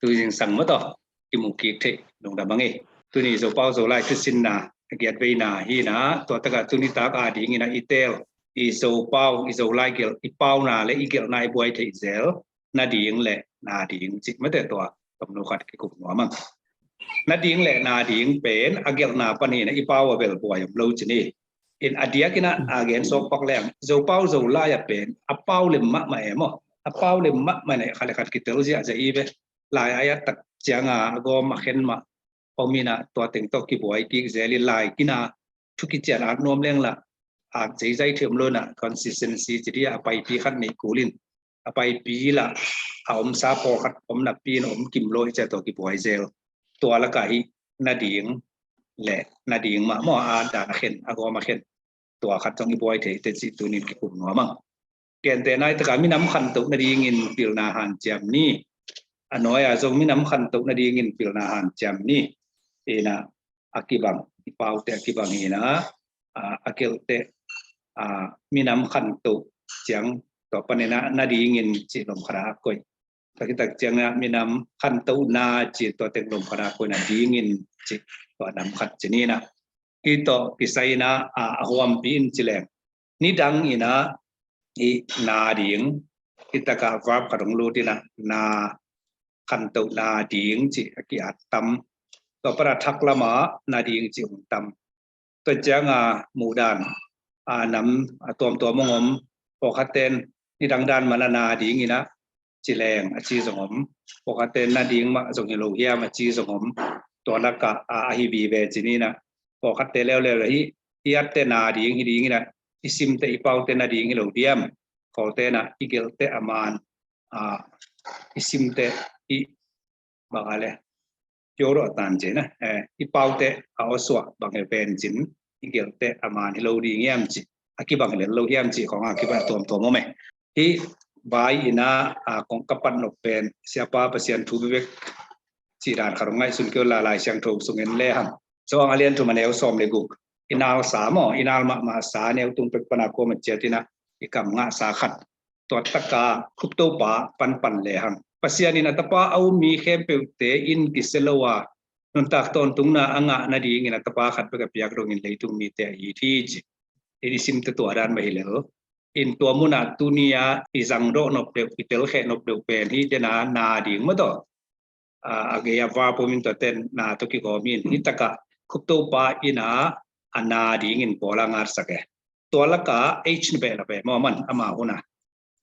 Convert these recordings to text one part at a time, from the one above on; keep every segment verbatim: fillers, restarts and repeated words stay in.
tu zingsang mah tawh kimu kik theih lungdam a ngei. Tuni Zopau Zolai thusinna a giat veina hi-in ah, tua takah tuni tak a dingin ah i teel, i Zopau i Zolai gelh, i pauna le i gelhna i buai theih zel nading le nading cih mate tua tomno khat kikum nuam ang. Nading le nading pen a gelhna pan hi-in ah i pau a bel buai om lo ci ni. In a diakin ah a gen sawk pak leng, Zopau Zolai a pen a pau lem mahmah e maw. A pau lem mahmah in ah khat le khat kitel ziahziah i ve. Lai a i at tak ciang a gawm a khen mah om in ah tua teng tawh kibuai kik zel in, lai kin a thu kician at nuam leng lah at zeizai thei om lo in ah, consistency ci dih a, a paipi khat neih kul in, a paipi lah a omsa pawlkhat om napi in om kim lo i ci a, tua kibuai zel. Tua lakah hih nading le nading mah maw, a dan a khen, a gawm a khen, tua khat zong i buai thei teh cih tunin kikum nuam ang. Gentehna i takah minam khantoh nadingin pilna hanciam ni. A nuai-a zong minam khantoh nadingin pilna hanciam ni. In ah a kibang, i paute a kibang hi-in ah, a, a gelhte, a, minam khantoh ciang tua panin ah nadingin cih lom khat a koih. Tua khit tak ciang ah minam khantohna cih tua teng lom khat a koih, nadingin cih tua nam khat ci ni-in ah. Hih tawh kisai-in ah, a, a huampi in ci leng, nidang in ah i nading, hih takah verb khat hong lut in ah, na, khantoh nading cih a ki-at tam. Tua pan a thak lamah nading cih hong tam. Tua ciang a muhdan, a, nam a tuamtuam hong om, pawlkhatte in nidang dan man a nading in ah ci leng a ci zong om. Pawlkhatte in nading mah zong hi lo hiam a ci zong om. Tua lakah a, a hi vive ci ni-in ah, pawlkhatte leuleu hi, i atte nading hi ding in ah, i simte i paute nading hi lo diam. Khawlten ah i gelhte a man, a, i simte i, bang a le, pure a tan ci-in ah, eh, i paute a awsuah bang e pen cin, i gelhte a man hi lo ding hiam ci, a kibang lel lo hiam ci khawng a kibang tuamtuam om e. Hih vai in ah, a, kong ka pat nop pen, siapa Pasian thu bebek cih dan khat hong ngaihsun kei un la, Lai Siangtho sung en lehang. Johan a lian thum a neu sawm le guk. I nalsa maw, i nal mahmahsa neu tung pek pan a kuama ciat in ah i kam ngahsa khat. Tua takah Khuptopa panpan lehang, Pasian in a Tapa a um mi khempeuhte in kisia lo a, nuntak tawntungna a ngah nadingin a Tapa khat bek a piak dongin leitung mite a it hi ci. In i simte tua dan mah hi lel. In tua munah tuni-a i zangdawh nop deuh, i telkheh nop deuh pen hih tena nading maw tawh, a, a gei a verb om in, tua ten na tawh kigawm in, hih takah Khuptopa in ah a nadingin Paul a ngatsak e. Tua lakah H na behlap e maw, aman ama hun ah.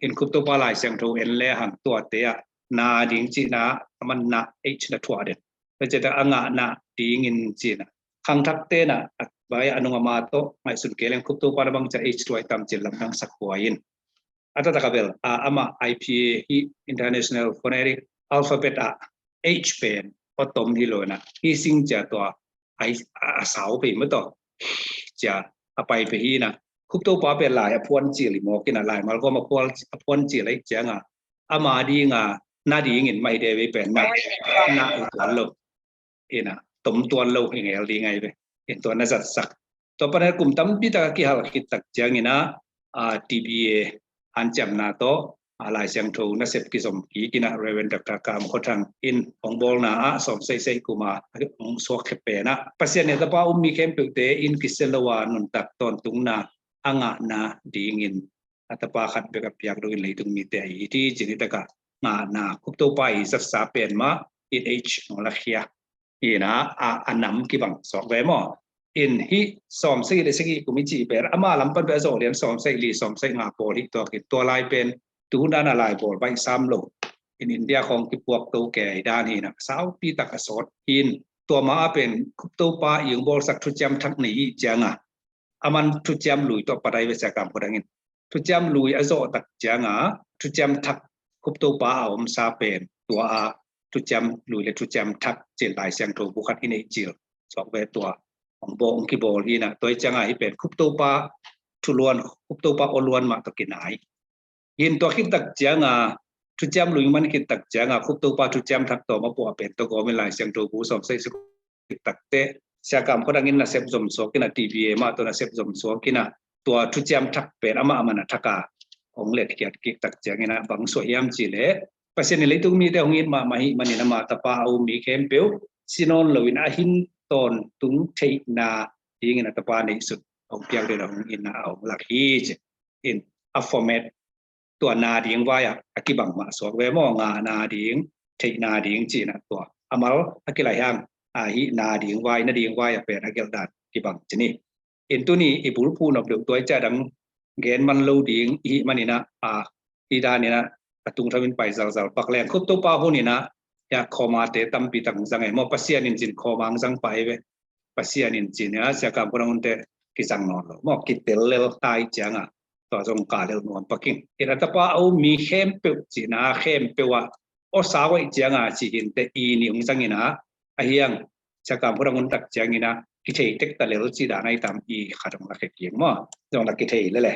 In Khuptopa Lai Siangtho en lehang tuate ah nading cihna aman na H na thuah den. Tua ciangin a ngah nadingin cihna. Khangthakte na a vai a nung ama tawh ngaihsun kei leng Khuptopa na bang ci a H thuah i tam cih lamdang sak huai in. A taktak a bel, a, amah I P A hi, International Phonetic Alphabet ah H pen aw tom hi lo in ah, hi sing ci a tua a, a sau pei maw tawh, ci a a pai pei hi in ah. Khuptopa pen lai a phuan cil hi mawk in ah, laimal gawm a phuan, a phuan cil ahih ciangin ama ding a nadingin mah hi de vei pen mah na hi tuan lo. In ah tom tuan lo hi ngel ding ahi ve. In tua na zatsak. Tua pan a kum tampi tak a kihal khit tak ciangin ah, a, T B A hanciamna tawh, a, Lai Siangtho nasep kizom kik in ah Reverend Doctor Kam Khua Thang in hong bawlna ah sawm seisei kum a hong suak khia pen ah, Pasian in a Tapa um mi khempeuhte in kisia lo a nuntak tawntungna a ngah nadingin a Tapa khat bek a piak dongin leitung mite a it hi ci-in, hih takah ngahna Khuptopa i zatsa pen mah in H hong lakhia. In ah a, a nam kibang suak ve maw. In hih sawm sagih le sagih kum i cih pen ama lam pan bek a zawh lian, sawm sagih li, sawm sagih nga pawl hi tuak in, tua lai pen tu hun dan a laibawl baih sam lo. In India khawng kipuak to kei dan hi in ah saupi tak a sawt hi in, tua ma a pen Khuptopa i hong bawlsak thuciam thak nei i hih ciangin aman thuciam lui tawh pat ahi ve, Sia Kam Khua Thang in. Thuciam lui a zawh tak ciangin thuciam thak Khuptopa a omsa pen tua a thuciam lui le thuciam thak ci-in Lai Siangtho bu khat i neih cil suak ve, tua hong bawl, hong kibawl hi in ah, tua ahih ciangin hih pen Khuptopa thu luan, Khuptopa aw luan mah tawh kinai. In tua khit tak ciangin thuciam lui man khit tak ciangin Khuptopa thuciam thak tawm a puah pen tawh gawm in Lai Siangtho bu sawm sagih khit tak teh Sia Kam Khua Thang in nasep zom suak in ah, T B A mah tawh nasep zom suak in ah, tua thuciam thak pen amah man a thak a hong letkhiat kik tak ciangin ah bang suah hiam cih leh Pasian in leitung mite hong it mahmah ahih manin ama tapa a um mi khempeuh si nawn loin a hin tawntung theihna dingin a tapa neihsun hong piak ding a hong itna a hong lak hi ci. In a format tua na ding vai-ah a kibang mah suak ve maw, ngahna ding, theihna ding cihna tua a mal a kilaih hang, a hih na ding vai, na ding vai a pen a gelh dan kibang ci ni. In tuni i bulphuh nop deuh tua i ciah dang gen man lo ding i hih maninah a hih daninah a tungthawin pai zalzal pak leng khup Topa huninah ya khawmate tampi tang zang e maw, Pasian in cin khawma ang zang pai ve. Pasian in cin ya siakam khonang hunte kizang nawn lo maw, kitel lel tai cianga tua zong ka lel nuam paking. In a tapa a um mi khempeuh cina khempeuh ah awsa waih cianga ci hinte i ni hong zangina a hiang siakam khonang hun tak ciangina kithei tek ta lel ci dan ai tam i khat hong la khe kiang maw, zong la kithei lele.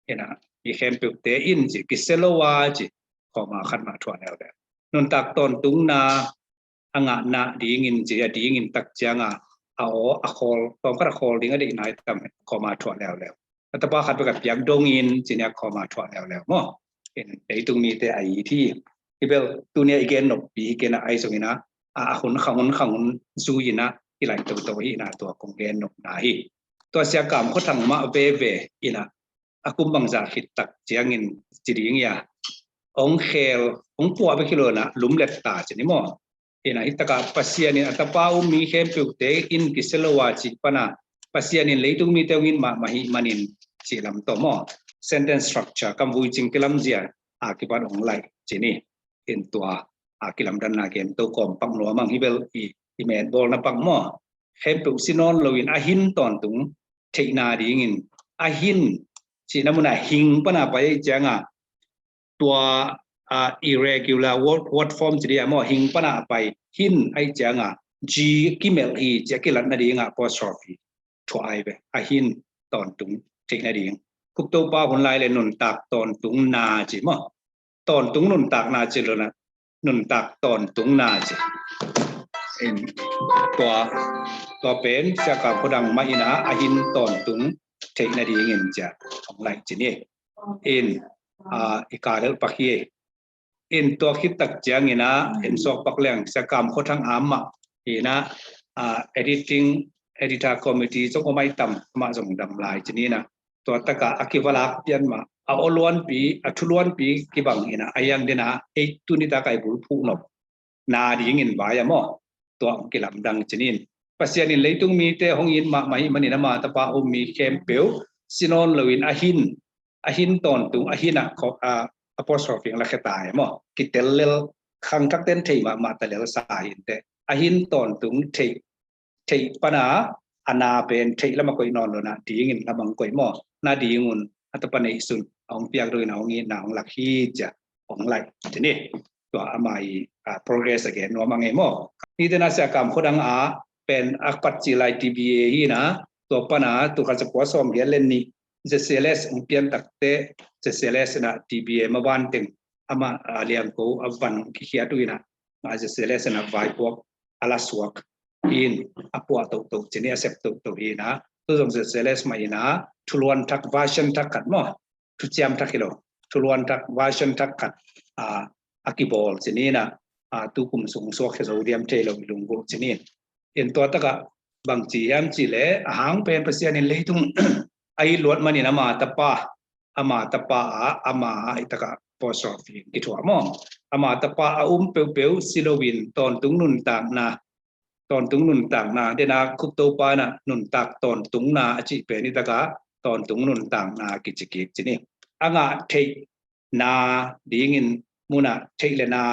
Ina i khempeuhte in ci kisia lo a ci khawma khat mah thuah leuleu. Nuntak tawntungna a ngahna dingin ci a dingin tak cianga a aw a khawl tawm khat a khawl ding a deihna i tam khawma thuah leuleu. A tapa khat bek a piak dongin ci nia khawma thuah leuleu maw. In leitung mite a it hi. I bel tunia i gen noppi hi kena ai zongina a hun khang hun khang hun zuina i laih toto hi ina tua kong gen nopna hi. Tua siakam khuathang mah veve ina a kum bangzah khit tak ciangin ci ding ia hong khel hong puah bek hi lo na lumlet ta ci ni maw. Ina hi taka Pasian in a tapa um mi khempeuhte in kisia lo a cih pana Pasian in leitung mite hong in mahmah hi manin cih lam tawh maw. Sentence structure kam vui cing kilamzia a kipan hong laih ci ni. In tua a kilamdanna gen to kawm pak nuam ang hi bel i i metbawlna pak maw. Khempeuh si nawn loin a hin tawntung theihna dingin a hin cihna muna hing pana pai cianga tua a irregular word, word form ci dia maw hing pana pai hin ai cianga g kimelh hi cia kilatna dinga apostrophe thuah ai ve a hin tawntung theihna ding. Khup Topa hun lai le nuntak tawntung na ci maw. Tawntung nuntakna ci lona nuntak tawntungna ci. In tua tua pen siakam khuadang mah ina a hin tawntung theihna dingin cia hong laih ci ni. In a i ka lel pak hi. In tua khit tak ciangina in suak pak leng siakam khuathang am mah ina a editing editor committee zong om ai tam mah zong dam lai ci nina. Tua taka a kivalak pian mah a aw luanpi a thu luanpi kibang ina a yang dena ei tuni taka i bulphuh nop na dingin vai a maw. Tua hong kilamdang cinin Pasian in leitung mite hong it mahmah hi manin ama tapa um mi khempeuh si nawn loin a hin a hin tawntung a hin a apostrophe la kheta e maw. Kitel lel khangthak ten thei mahmah ta lel sa hinte a hin tawntung thei theih pana a na pen theih lama koih nawn lona dingin lamang koih maw. Na dingun a tapa neihsun a hong piak dongin a hong itna hong lak hi cia hong laih ci ni. Tua ama i progress a gen nuam a ngei maw. Nitena siakam khuadang a pen a pat ci lai T B A hi na tua pana tukha zakua sawm giat len ni Z C L S hong pian takte Z C L S na T B A ma van teng ama a liangko a van kikhiat uh ina a Z C L S na vaipuak a la suak hin a puah tohtoh cini a sep tohtoh hina. Tu zong Z C L S mah ina thuluan thak version thak khat maw. Thuciam thak hi lo thuluan thak version thak khat a kibawl cini na. Tu kum sung suak hi zo diam thei lo i lunggulh cini. In tua taka bangci hiam ci le a hang pen Pasian in leitung a i luat manin ama tapa ama tapa a ama a i taka apostrophe kithuah maw. Ama tapa a um peuhpeuh si loin tawntung nuntakna tawntung nuntakna dena khup Topa na nuntak tawntungna a cih pen i taka tawntung nuntakna kici kik cini. A ngah theih na dingin muna theih le na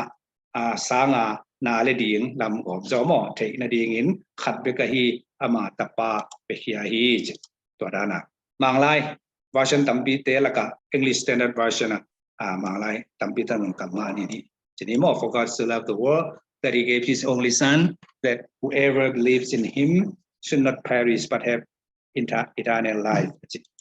a sanga na le ding lam gawm zaw maw. Theih na dingin khat bek ahi ama tapa pekhia hi ci. Tua dana Manglai version tampi te laka English Standard Version a Manglai tampi tanun kam mah ni di cini maw. For God so loved the world that he gave his only son, that whoever believes in him should not perish but have eternal life.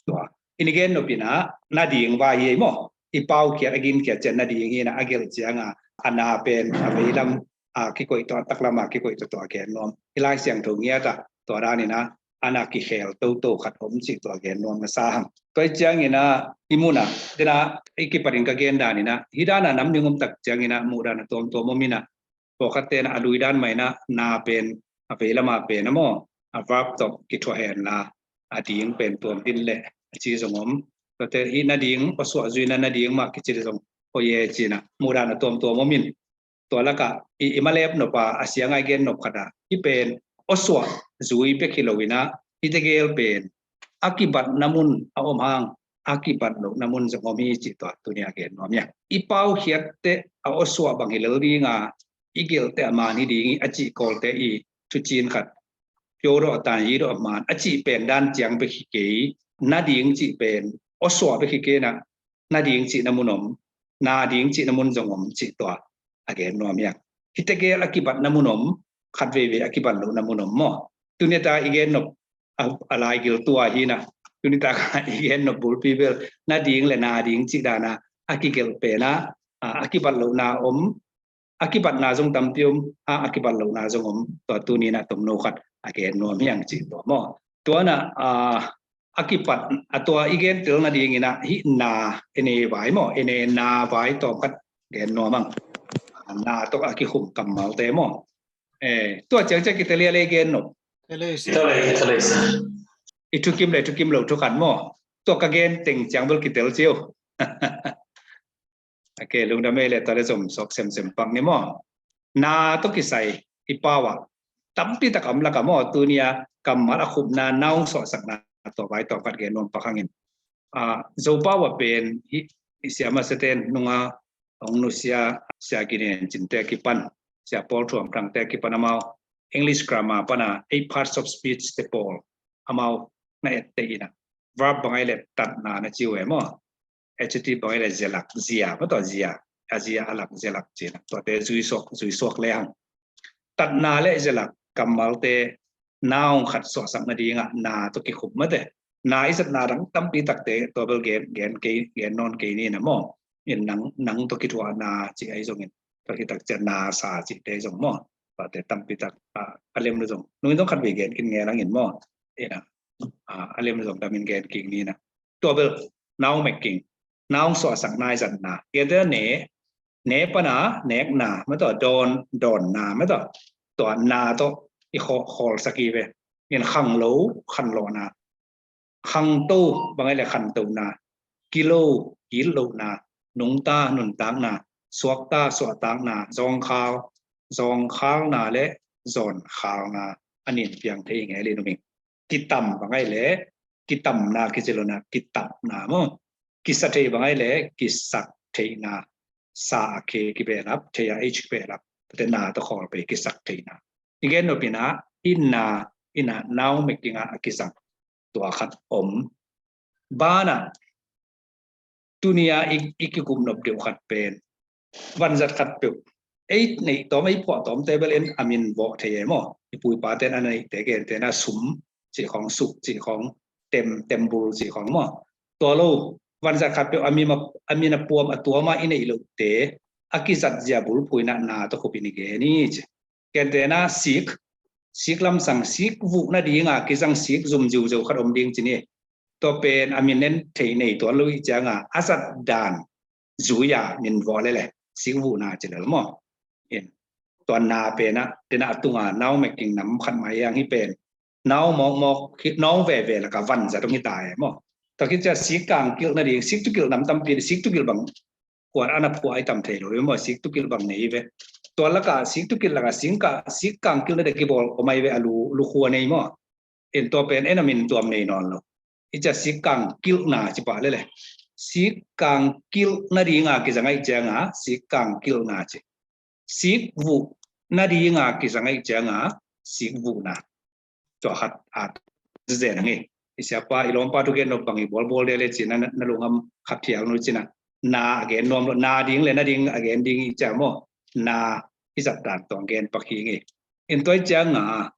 Tua in i gen nopina na ding vai hi maw. I pau kiat a gin kiat cian na ding hina a gelh cianga a na pen a veilam a kikoih tawh a taklam a kikoih tawh tawh a gen nuam. I Lai Siangtho ngiata tua danina a na kikhel toto khat om cih tua gen nuam masa hang. Tua hi ciangin ah hih munah, tena i kipatin ka gen dan in ah, hih dan a nam ding om tak ciangin ah muhdan a tuamtuam om in ah, pawlkhatte in ah a lui dan mah in ah na pen a veilam a pen a maw, a verb tawh kithuah hen la, a ding pen tuam din leh a ci zong om. Tuate hih na ding, awsuah zui na, na ding mah kici leh zong, oh yeah, ci-in ah muhdan a tuamtuam om in, tua lakah i, i malep nop a, a sia ngai gen nop khat ah, hih pen awsuah zui bek hi lo in ah, hih tegel pen a kibatna mun a om hang, a kibat lohna mun zong om hi cih tua tuni a gen nuam hi hang. I paukhiat teh a awsuah bang hi lel ding a, i gelh teh a man hi ding hi a cih kawlte i thucin khat, pyo dawh a tan yi dawh a man a cih pen dan ciang bek hi kei, na ding cih pen awsuah bek hi kei in ah, na ding cihna mun om, na ding cihna mun zong om cih tua a gen nuam hi hang. Hih tegel a kibatna mun om, khat veivei a kibat lohna mun om maw. Tuni ta i gen nop a, a laigil tua hi in ah, tuni ta i gen nop bulpi bel na ding leh na ding cih dan a, a kigelh pen ah, a, a kibat lohna om, a kibatna zong tampi om, a, a kibat lohna zong om, tua tuni in ah tomno khat a gen nuam hi hang cih tua maw. Tua in ah, a, a kipat, a tua i gen tel nading in ah hih na, ene vai maw, ene na vai tawm khat gen nuam hang. A, na tawh a kikhum kammalte maw. Eh, tua ciang ciang kitel leh gen nop. Kitel leh, kitel leh. I thukim leh thukim lo thu khat maw. Tua ka gen teng ciang bel kitel ci uh. Ok, lungdam ei leh, tua leh zom suak semsem pak ni maw. Na tawh kisai i pau ah tampi tak om lakah maw, tuni a kammal a khupna, noun suahsakna tua vai tawm khat gen nuam pak hang in. A, Zopau ah pen hih, hih Sia Masa ten nunga hong nusia Sia Gin Cin te a kipan, Sia Paul Thuam Thang te a kipan amau English grammar pan a eight parts of speech te pawl amau na etteh in ah, verb bang ahih leh tatna na ci uh e maw. Adjective bang ahih leh zia lak, zia, maw tua zia, a zia a lak zia lak ci-in ah, tuate zui suak, zui suak lehang. Tatna leh zia lak kammalte noun khat suahsak nading ah na tawh kikhum mate. Na i zatna dang tampi takte tua bel gen, gen kei, gen nawn kei ni in ah maw. In nang, nang tawh kithuahna cih ahi zongin, tua hi tak ciang na sa cihte zong maw. Tuate tampi tak, a, a lem lo zong, nung in zong khat vei gen kik ngen hang in maw. In ah, a, a lem lo zong dam in gen kik ni in ah. Tua bel noun making, noun suahsak, na i zatna. Gentehna ne, ne pan a nekna, maw tua dawn, dawnna, maw tua, tua na tawh i khaw, khawlsak hi ve. In khanglo, khanlawhna. Khangto, bang ahih leh khantohna. Kilo, gitlohna. Nungta, nuntakna. Suakta, suahtakna. Zawngkhal, zawngkhalna leh zawnkhalna. A nin piang thei hi ngei leh nuam ing. Kitam bang ahih leh, kitamna kici lo in ah, kitapna maw. Kisa thei bang ahih leh, kisak theihna. Sa a K kibehlap, thei a H kibehlap. Tua te na tawh khawl pei, kisak theihna. I gen nop in ah, hih na, hih na, noun making ah a kisam tua khat om. Banah, tuni a i, i kikup nop deuh khat pen, vanzat khatpeuh ei neih tawm, ei phuah tawmte bel en a min vawh thei e maw. I pu i pate in a neihte, gentehna sum cih khawng, suk cih khawng, tem, tembul cih khawng maw. Tua lo, vanzat khatpeuh a min a, a min a puam a tuam a i neih lohte a kizat zia bulphuh in ah na tawh khup in i gen hi ci. Gentehna sik, sik lamsang, sik vuh nading a kizang sik zum ziuzeu khat om ding ci ni. Tua pen a min en thei nei tuan lo i ciang a, a zat dan zui a min vawh leh leh sik vuhna ci lel maw. In, tua na pen ah, tena a tung a noun making nam khat mah hi hang, hih pen noun mawkmawk, noun veve lakah vanzat om hi ta e maw. Tua khit ciang sik kang kilh nading, sik tawh kilh nam tampi, sik tawh kilh bang kuan a na phuah i tam thei lo hi maw, sik tawh kilh bang nei hi ve. Tua lakah sik tawh kilh lakah sik kang, sik kang kilh nading kibawl om ahi ve, a lu, lukhua nei maw. In, tua pen en a min tuam nei nawn lo. I ciang sik kang kilhna ci pah leh leh. Sik kang kilh nading a kizang ahih ciang a, sik kang kilhna ci. Sik vuh nading a kizang ahih ciang a, sik vuhna. Tua khat a zen hang hi. I siapa, i lawmpa thu gen nop bang hi bawlbawl dia leh ci-in ah, na, na lungkham kha phial nu ci-in ah. Na a gen nuam lo, na ding leh na ding a gen ding hi ciang maw. Na i zat dan tawh gen pak hi ing. In, tua hi ciang a,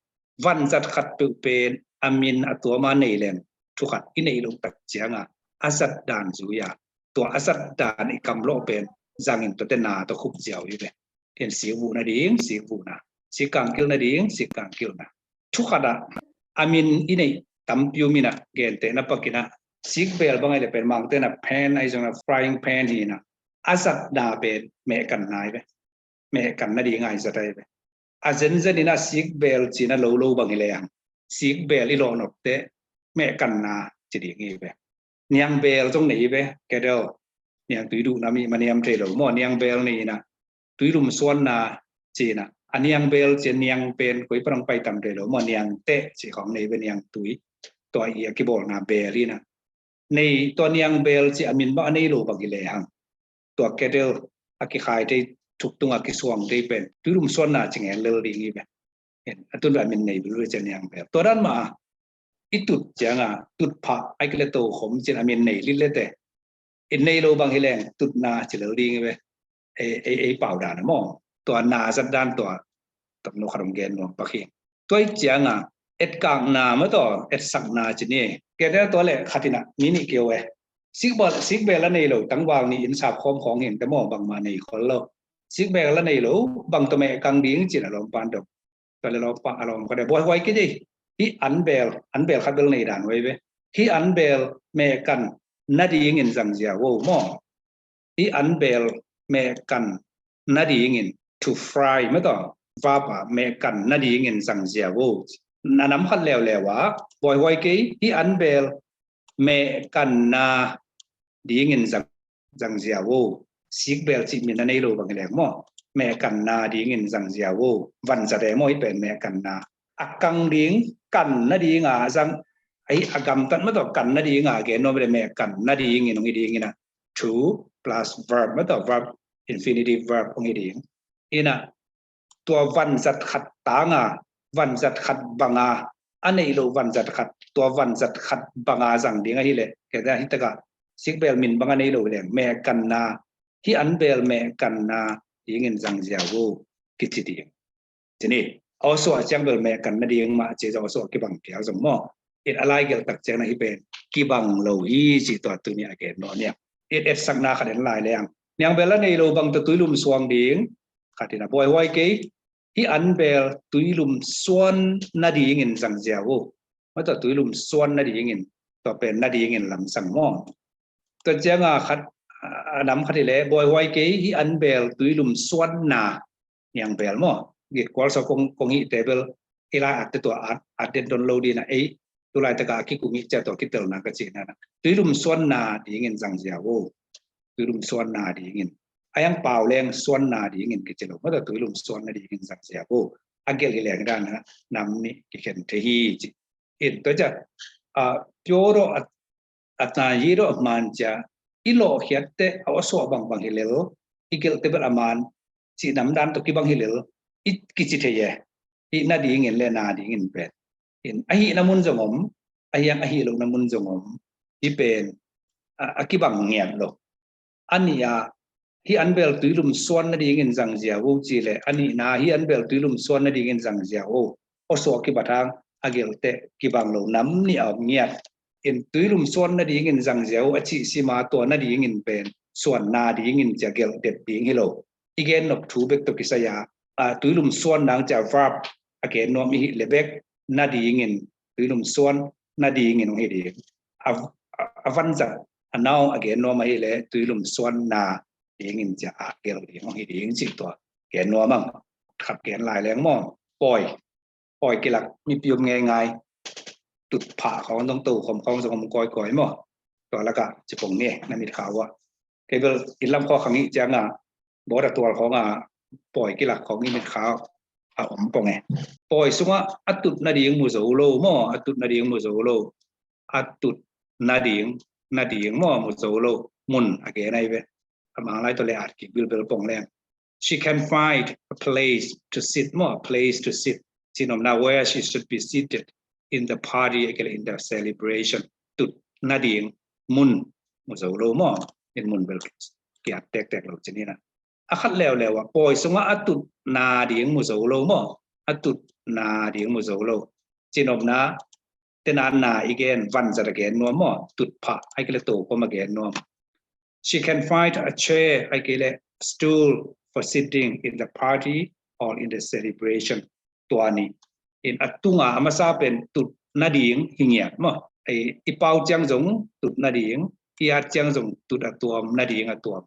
vanzat khatpeuh pen a min a tuam a nei leng, thu khat i neih loh tak ciang a, a zat dan zui a, tua a zat dan i kamlawh pen zangin tuate na tawh khup ziau hi ve. In, sik vuh nading, sik vuhna. Sik kang kilh nading, sik kang kilhna. Thu khat ah A min i neih tampi um inah, gentehna pakinah, sikbeel bang ahi le pen Mangte na pan ahi zongah frying pan hi inah, a zatna pen mehkanna hi ve. Mehkanna ding ahi zat ahi ve. A zenzen inah sikbeel cina lo lo bang hi le ang, sikbeel i lawh nopte mehkanna ci ding hi ve. Niangbeel zong nei hi ve, kettle. Niangtui duhna mi ma niam thei lo maw, niangbeel nei inah, tuilum suanna cina, a niangbeel cin niang pen koi parang paitam thei lo maw, niangteh ci khawng nei ve, niangtui. Tua i a kibawlna beel inah, nei tua niangbeel ci a min bang a nei lo bang hi le hang, tua kettle a kikhai thei, thuktung a kisuang thei pen tuilum suanna ci ngen lel ding hi ve. A tun a min nei bilbil cian niangbeel. Tua dan mah a i tut cianga, tutphah ahi kei le tokhom cin a min nei litlete, i nei lo bang hi leng tutna ci lel ding hi ve. Ei, ei, ei pau dan a maw, tua na zat dan tua tamno khat om gen nuam pak hi. Tua i cianga etkakna maw, tua etsakna ci ni. Kei te tua le khat inah mi nih keu e. Sikbeel, sikbeel a nei lo tangval nih in sap khawm khawng hi inteh maw, bangmah nei khol lo. Sikbeel a nei lo, bang tawh mehkang ding cin a lawm pan dong. Tua le lawm pan a lawm khat e, buaihuai kei dei. Hih an beel, an beel khat bel nei dan huai ve. Hih an beel mehkanna dingin zangzia vo maw. Hih an beel mehkanna dingin, to fry maw, tua verb ah mehkanna dingin zangzia vo. Na nam khat leuleu ah, buaihuai kei, hih an beel mehkanna dingin zang, zangzia vo. Sikbeel cih min a nei lo bang hi leng maw, mehkanna dingin zangzia vo. Vanzat e maw, hih pen mehkanna. A kang ding, kanna dinga zang, ahi a gamtat maw, tua kanna dinga gen nuam le mehkanna dingin hong hi ding inah, to plus verb maw, tua verb, infinitive verb hong hi ding. Inah tua vanzat khat tanga, vanzat khat banga, a neih loh vanzat khat, tua vanzat khat banga zang ding ahi le, kei te hih takah sikbeel min banga nei lo hi leng, mehkanna, hih an beel mehkanna dingin zangzia vo kici ding. Ci ni, a awsuah ciang bel mehkanna ding mah ci, a awsuah kibang phial zong maw. It a lai gelh tak ciang na hih pen kibang lo hi ci, tua tuni a gen nuam ing. It etsakna khat en lai leng, niangbeel a nei lo bang tawh tuilum suan ding, khat inah buaihuai kei, hih an beel tuilum suan nadingin zangzia vo. Maw, tua tuilum suan nadingin, tua pen nadingin lamsang maw. Tua cianga khat, a nam khat hi le, buaihuai kei, hih an beel tuilum suanna, niangbeel maw. Gitkual sawh kong, kong hihte bel, i lai atte tua at, at den don lo ding a, ei, tu laitakah a kikum hi cia tua kitelna ka cihna na. Tuilum suanna dingin zangzia vo. Tuilum suanna dingin. A yang pau leng suanna dingin kici lo. Maw, tua tuilum suanna dingin zangzia vo. A gelh hi leng dan a nam nih kikhen thei hi ci. In tua cia, a, pure a, a tna yi ro a man cia, i lawhkhiat teh a awsuah bangbang hi lel, i gelh teh bel a man, cih nam dan tawh kibang hi lel, i kici thei e. Hih nadingin le nadingin pen. In, a hihna mun zong om, a hiang a hih lohna mun zong om. Hih pen, a, a kibang ngiat lo. A nih ah, hih an beel tuilum suan nadingin zangzia vo ci le, a nihna, hih an beel tuilum suan nadingin zangzia vo. Awsuah kibat hang, a gelh teh kibang lo, nam nih a om ngiat. In, tuilum suan nadingin zangzia vo a cih sima, tua nadingin pen suan nadingin cia gelh det ding hi lo. I gen nop thu bek tawh kisai a, a, tuilum suan nang cia verb a gen nuam i hih le bek, nadingin, tuilum suan nadingin hong hi ding. A, a, a vanzat, a noun a gen nuam ahi le, tuilum suanna dingin cia a gelh ding hong hi ding cih tua gen nuam ang. Khat gen lai leng maw. Pawi, pawi kilak, mipi om ngeingai. Tutphah khawng zong, tokhom khawng zong om kawikawi maw. Tua lakah ci pong ni, na mitkha uah. Kei bel inn lam khawng khang ih cianga, bawda tual khawng a, pawi kilak khawng i mitkha a om pong e. Pawi sungah a tut nading mu zo lo maw, a tut nading mu zo lo. A tut nading, nading maw, mu zo lo. Mun a gen ahi ve. A Mang lai tawh le at kik bilbel pong leng. She can find a place to sit maw, a place to sit. Ci nopna, where she should be seated in the party, a kei le in the celebration. Tut nading mun mu zo lo maw. In mun bel kiat tektek lo ci ni na. A khat leuleu ah, pawi sungah a tut nading mu zo lo maw. A tut nading mu zo lo. Ci nopna, tena na i gen, vanzat a gen nuam maw. Tutphah, a kei le tokhom a gen nuam. She can find a chair, a kei le stool, for sitting in the party or in the celebration. Tua ni. In, a tunga a masa pen tut nading hi ngiat maw. I, i pau ciang zong tut nading, i at ciang zong tut a tuam, nading a tuam.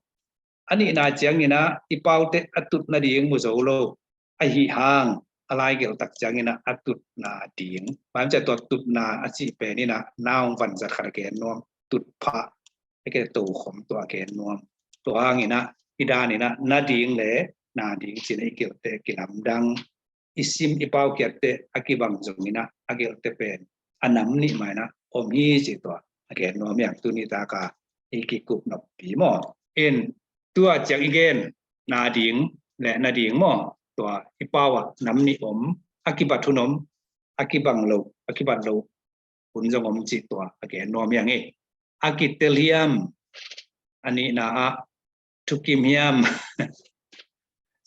A nihna ciangin ah i paute a tut nading mu zo lo. Ahi hang a laigelh tak ciangin ah a tut nading. Maiam cia tua tutna a cih pen in ah na hong vanzat khat a gen nuam, tut phah, a ke tokhom tua a gen nuam. Tua hangin ah i dan in ah nading le nading cin ah i gelhte kilamdang, i sim i pau kiatte a kibang zongin ah a gelhte pen a nam nih mah in ah om hi ci tua a gen nuam hi hang. Tuni taka i kikup noppi maw. In tua ciang i gen nading le nading maw, tua i pau ah nam nih om, a kibat hun om, a kibang lo, a kibat lo hun zong om ci tua a gen nuam hi hang e. A kitel hiam, a nihna ah thukim hiam.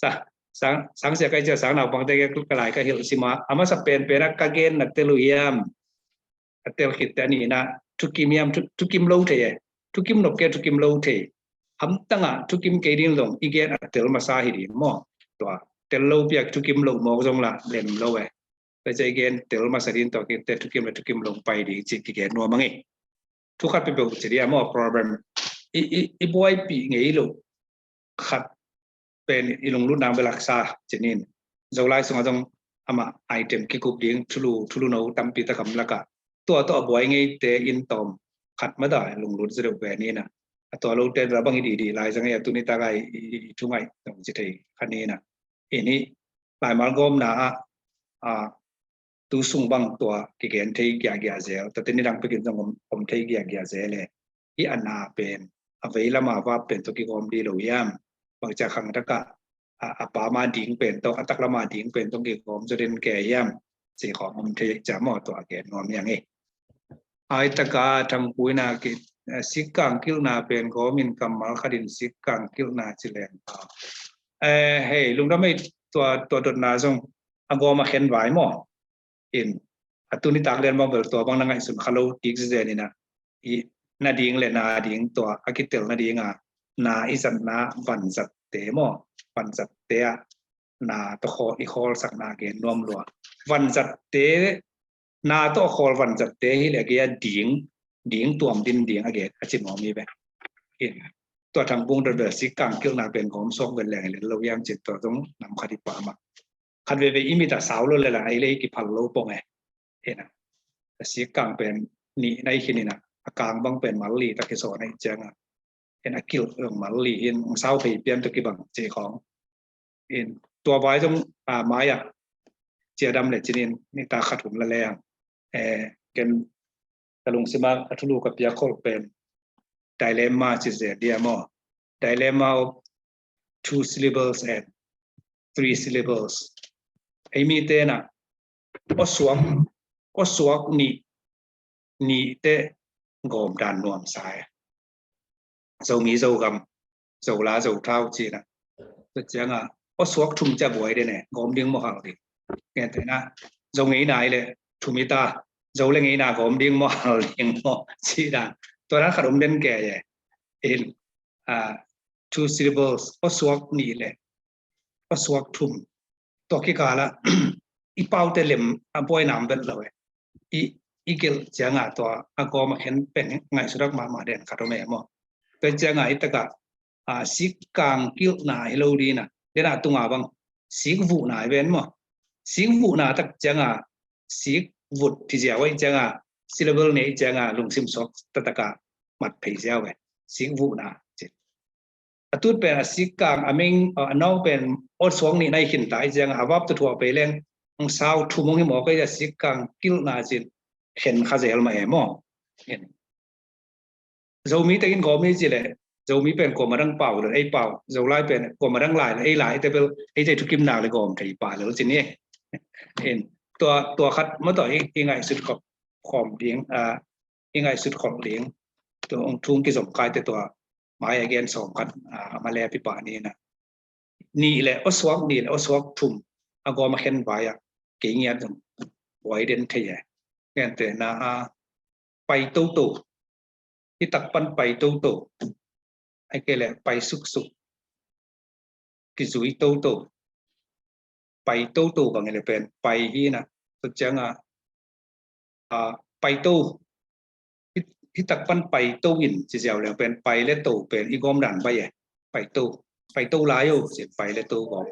Sa, sang, sang sia kai cia sang naupangte ka lai ka hilh sim a, a masa penpen ah ka gen na tel uh hiam. A tel khit te a nihna thukim hiam, thu, thukim lo thei e. Thukim nop kei, thukim lo thei. Hamtang ah thukim kei ding zong i gen a tel masa hi ding maw. Tua tel lo piak thukim lo mawk zong lah lem lo e. Tua cia i gen tel masa ding tua khit te thukim le thukim lo pai ding ci kigen nuam hang e. Thu khat peuhpeuh ci ding a maw problem. I, i, i buaipih ngei lo khat pen i lunglut nang bel haksa cinin. Zolai sungah zong amah item kikup ding thulu, thulu no tampi tak om lakah tua tawh a buai ngeite in tawm khat mah dah lunglut zaw deuh pen in ah. A tua lote bel a bang hi dihdih lai zang ei a, tuni tak a i, i, i thu ngaih zong ci thei kha ni in ah. I nih laimal gawmna ah, a, tu sung bang tua kigen thei giahgiah zel, tate nidang pekin zong om, om thei giahgiah zel e. Hih a na pen a vei lama vap pen tawh kigawm dih lo hiam? Bangcia khangtakah a, a pama ding pen tawh, a taklama ding pen tawh kigawm zaw den kei hiam? Ci khawng om thei cia maw, tua a gen nuam hi hang e. Ai taka thangpuina ki, eh, sikkang kilhna pen gawmin kammal khatin sikkang kilhna ci leng ta. Eh, hei, lungdam ei, tua, tua dotna zong a gawm a khen vai maw. In, a tuni tak lian bang bel tua bang na ngaihsun kha lo kik zezen in ah, i nading le nading tua a kitel nading a, na i zatna vanzatte maw, vanzatte ah na tawh khawl, i khawlsakna gen nuam lua. Vanzatte, na tawh khawl vanzatte hi le a gei a ding, ding tuam din ding a gen a ci nuam hi ve. In, tua thangpung dot bel sikkang kilhna pen gawm suak vel leng hi le lo hiam cin tua zong nam khat i pah mah. Khat veve i mit a sau lo le la ei le i kiphal lo pong e. Ena, a sikkang pen nih na i khin in ah, a kang bang pen mal li tak i sawn a i ciang a. Ena, kilh zong mal li in, ang sau phei pian tawh kibang ci khawng. In, tua vai zong, a, mai a cia dam le cinin, ni ta khat hun la leng. Eh, ken ka lungsim a, a thulu ka piak khol pen dilemma ci zel dia maw. Dilemma of two syllables and three syllables. Ei mite na, awsuak, awsuak nih, nih te gawm dan nuam sa e. Zomi Zogam, Zola Zothau cina. Tua cianga awsuak thum cia buai den e, gawm ding maw hal ding. Ngen te na, Zo ngei nai le thum i ta, Zo le ngei na gawm ding maw hal ding maw ci dan. Tua dan khat om den kei e. In, ah, two syllables, awsuak nih le awsuak thum. Tua kikala i paute lem a buai nam vet lo e. I, i gelh cianga tua a gawm a khen pen ngaihsutak mahmah den khat om e maw. Tua cianga i taka, a, sikkang kilhna hi lo dina. Dena tunga bang sik vuhna hi ven maw. Sik vuhna tak cianga sik vut thi ziau e cianga, syllable nei cianga lungsim suak tataka mat phei ziau e. Sik vuhna ci. A tut pen a sikkang, a meng, a nawng pen awsuak nih na i khin ta i cianga, a vap tua thuah pei leng, ang sau thum hong hi mawk ei a sikkang kilhna cin khen kha zel mah e maw. Zomi tekin gawm hi ci le, Zomi pen kuama dang pau le ei pau, Zolai pen kuama dang lai le ei lai, te bel ei te thukim nak le gawm thei pah le cin hi. In, tua, tua khat maw tua i, i ngaihsut khop khawm ding, a, i ngaihsut khop ding, tua ong thung kizom kai te tua mai a gen sawm khat, a, a ma le pi pah ni na. Nih le awsuak nih le awsuak thum a gawm a khen vai a kei ngiat zong buai den thei e. Ngen te na a pai toto, i tak pan pai toto, ai ke le pai suksuk, kizui toto, pai toto bang i le pen pai hi na, tua cianga a, paito, hi, hi tak pan paito in ci ziau leng pen pai le to pen i gawm dan bai e. Paito, paito lai o ci pai le to gawm.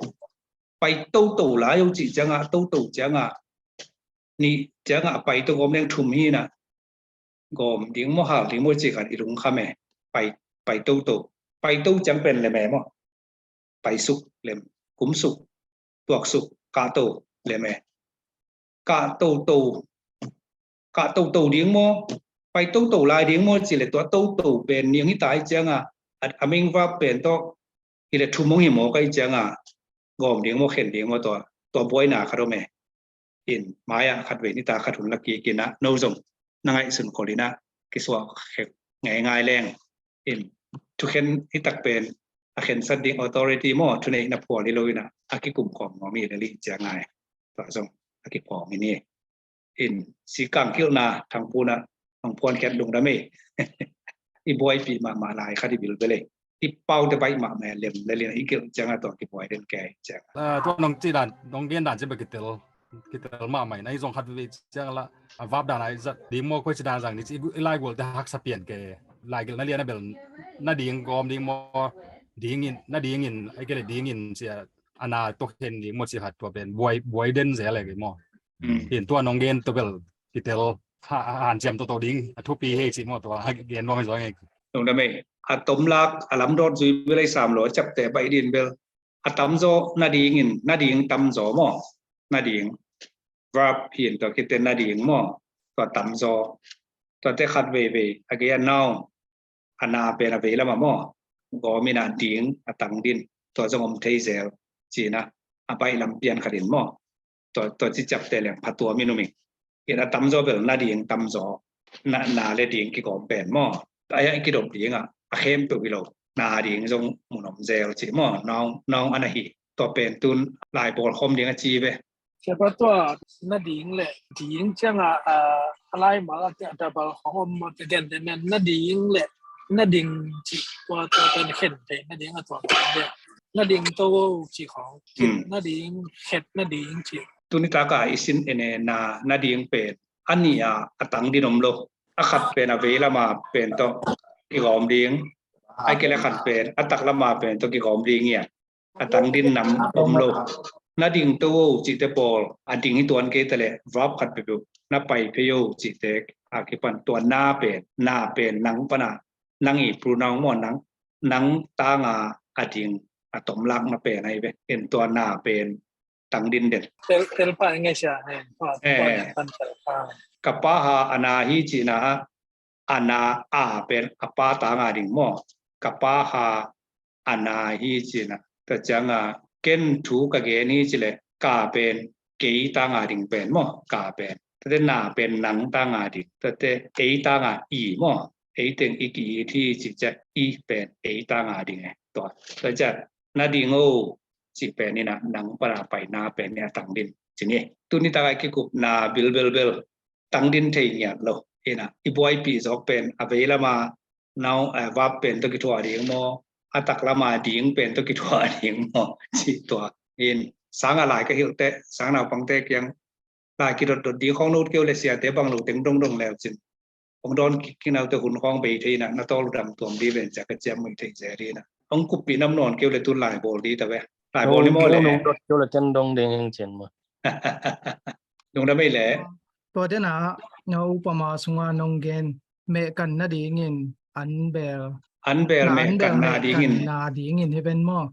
Paito to lai o ci ciangah, to to ciangah, nih ciangah paito gawm leng thum hi na. Gawm ding maw, hal ding maw ci khat i lungkham e. Pai, paito to. Paito ciang pen lem e maw. Paisuk lem, kumsuk, tuaksuk, kahto lem e. Kahto to, kahto to ding maw, paito to lai ding maw ci le tua to to pen niang hi ta i ciangah, a, a main verb pen tawh hi le thum hong hi maw ka i ciangah, gawm ding maw, khen ding maw, tua, tua buaina khat om e. In, mai-ah khat vei nitak khat hun la kik in ah, no zong na ngaihsun khol in ah, kisuah khek ngeingai leng. In, thukhen hi tak pen a khensat ding authority maw, thuneihna phual hi lo in ah, a kikum khawm nuam hi lel hi ciang ngai. Tua zong a kiphawng hi ni. In, sikang kilhna Thangpu in ah hong phuan khiat, lungdam ei. I buaipih mahmah lai khat i bilbel ei. I paute baih mahmah lem lel in ah, i kilh ciang ah tua kibuai den kei ciang ah. Ah, tua nong cih dan, nong gen dan ci bek kitel, kitel mahmah in ah, i zong khat vei ciang lah, a verb dan ah i zat ding maw, koi ci dan zang ni ci, i laigualte haksa pian kei. Laigelhna lian ah bel na ding gawm ding maw, ding in, na ding in, ai kei le ding in ci a, a na tua khen ding maw ci khat, tua pen buai, buai den zel e kei maw. Mm. Hi in tua nong gen tua bel kitel, ha, ha, hanciam toto ding a thupi hi ci maw, tua gen nuam hi zaw ngei. Lungdam ei. A tomlak, a lamdawt zui bel ei sam lo, a ciapteh baih din bel. A tamzaw na ding in, na ding tamzaw maw. Na ding. Verb hi in tua khit teh na ding maw. Tua tamzaw. Tuate khat veivei, a gei a noun. A na pen a vei lamah maw. Gawm in ah ding, a tang din. Tua zong om thei zel. Ci in ah, a baih lam pian khat in maw. Tua, tua ci ciapteh leng phatuam in um ing. Hi in a tamzaw bel na ding tamzaw. Na, na le ding kigawm pen maw. A, a kidop ding ah, a khempeuh hi lo. Na ding zong mun om zel ci maw. Noun, noun a na hi. Tua pen tun laibawl khawm ding a ci ve. Siapa tua na ding le ding ciang ah, ah, a laimal ah a double khawng om maw, te gen te men na ding le na ding ci, tua, tua pen khen thei na ding a tua pen le. Na ding to ci khawng, khin na ding, khet na ding ci. Tuni tak a i sin en e na, na ding pen a nih a, a tang din om lo. A khat pen a vei lamah pen tawh kigawm ding. Ai kei le khat pen a tak lamah pen tawh kigawm ding hi a. A tang din nam om lo. Na ding to o cihte pawl, a ding hi tuan kei ta le, verb khat peuhpeuh, na pai phei o cihte a kipan tua na pen, na pen nang pana, nang i pronoun maw, nang, nang tanga a ding, a tomlak na pen ahi ve. En tua na pen tang din den. Tel, tel pa ngai sia, eh, tua, eh, tua na pan tel pa. Ka pa ha a na hi cihna ah, a na a pen a pa tanga ding maw. Ka pa ha a na hi cihna. Tua ciang a ken thu ka gen hi ci le ka pen kei tanga ding pen maw. Ka pen. Tuate na pen nang tanga ding. Tuate ei tanga i maw. Ei teng i ki-it hi ci ciang i pen ei tanga ding e. Tua. Tua ciang na ding o ci pen in ah nang pana pai na pen in ah tang din. Ci ni. Tuni tak a i kikupna bilbelbel tang din thei ngiat lo. In ah i buaipih zawk pen a vei lama noun, eh, verb pen tawh kithuah ding maw, a tak lama ding pen tawh kithuah ding maw, ci tua. In sang a lai ka hilh teh, sang naupangte kiang lai kidotdot ding khawng lut keu le siate bang lo teng dongdong leu cin. Hong dawn kik kik naute hun khawng bei thei in ah, na tawl dam tuam dih ven cia ka ciam mui thei zel dih in ah. Hong kuppih nam nawn keu le tun lai bawl dih ta ve. Lai bawl ni maw le. Nong dot keu le ken dong ding hing cin maw. Lungdam ei le. Tua den ah, na upama sunga nong gen, mehkan nadingin an bel. An bel mehkan nadingin. Mehkan nadingin hi ven maw.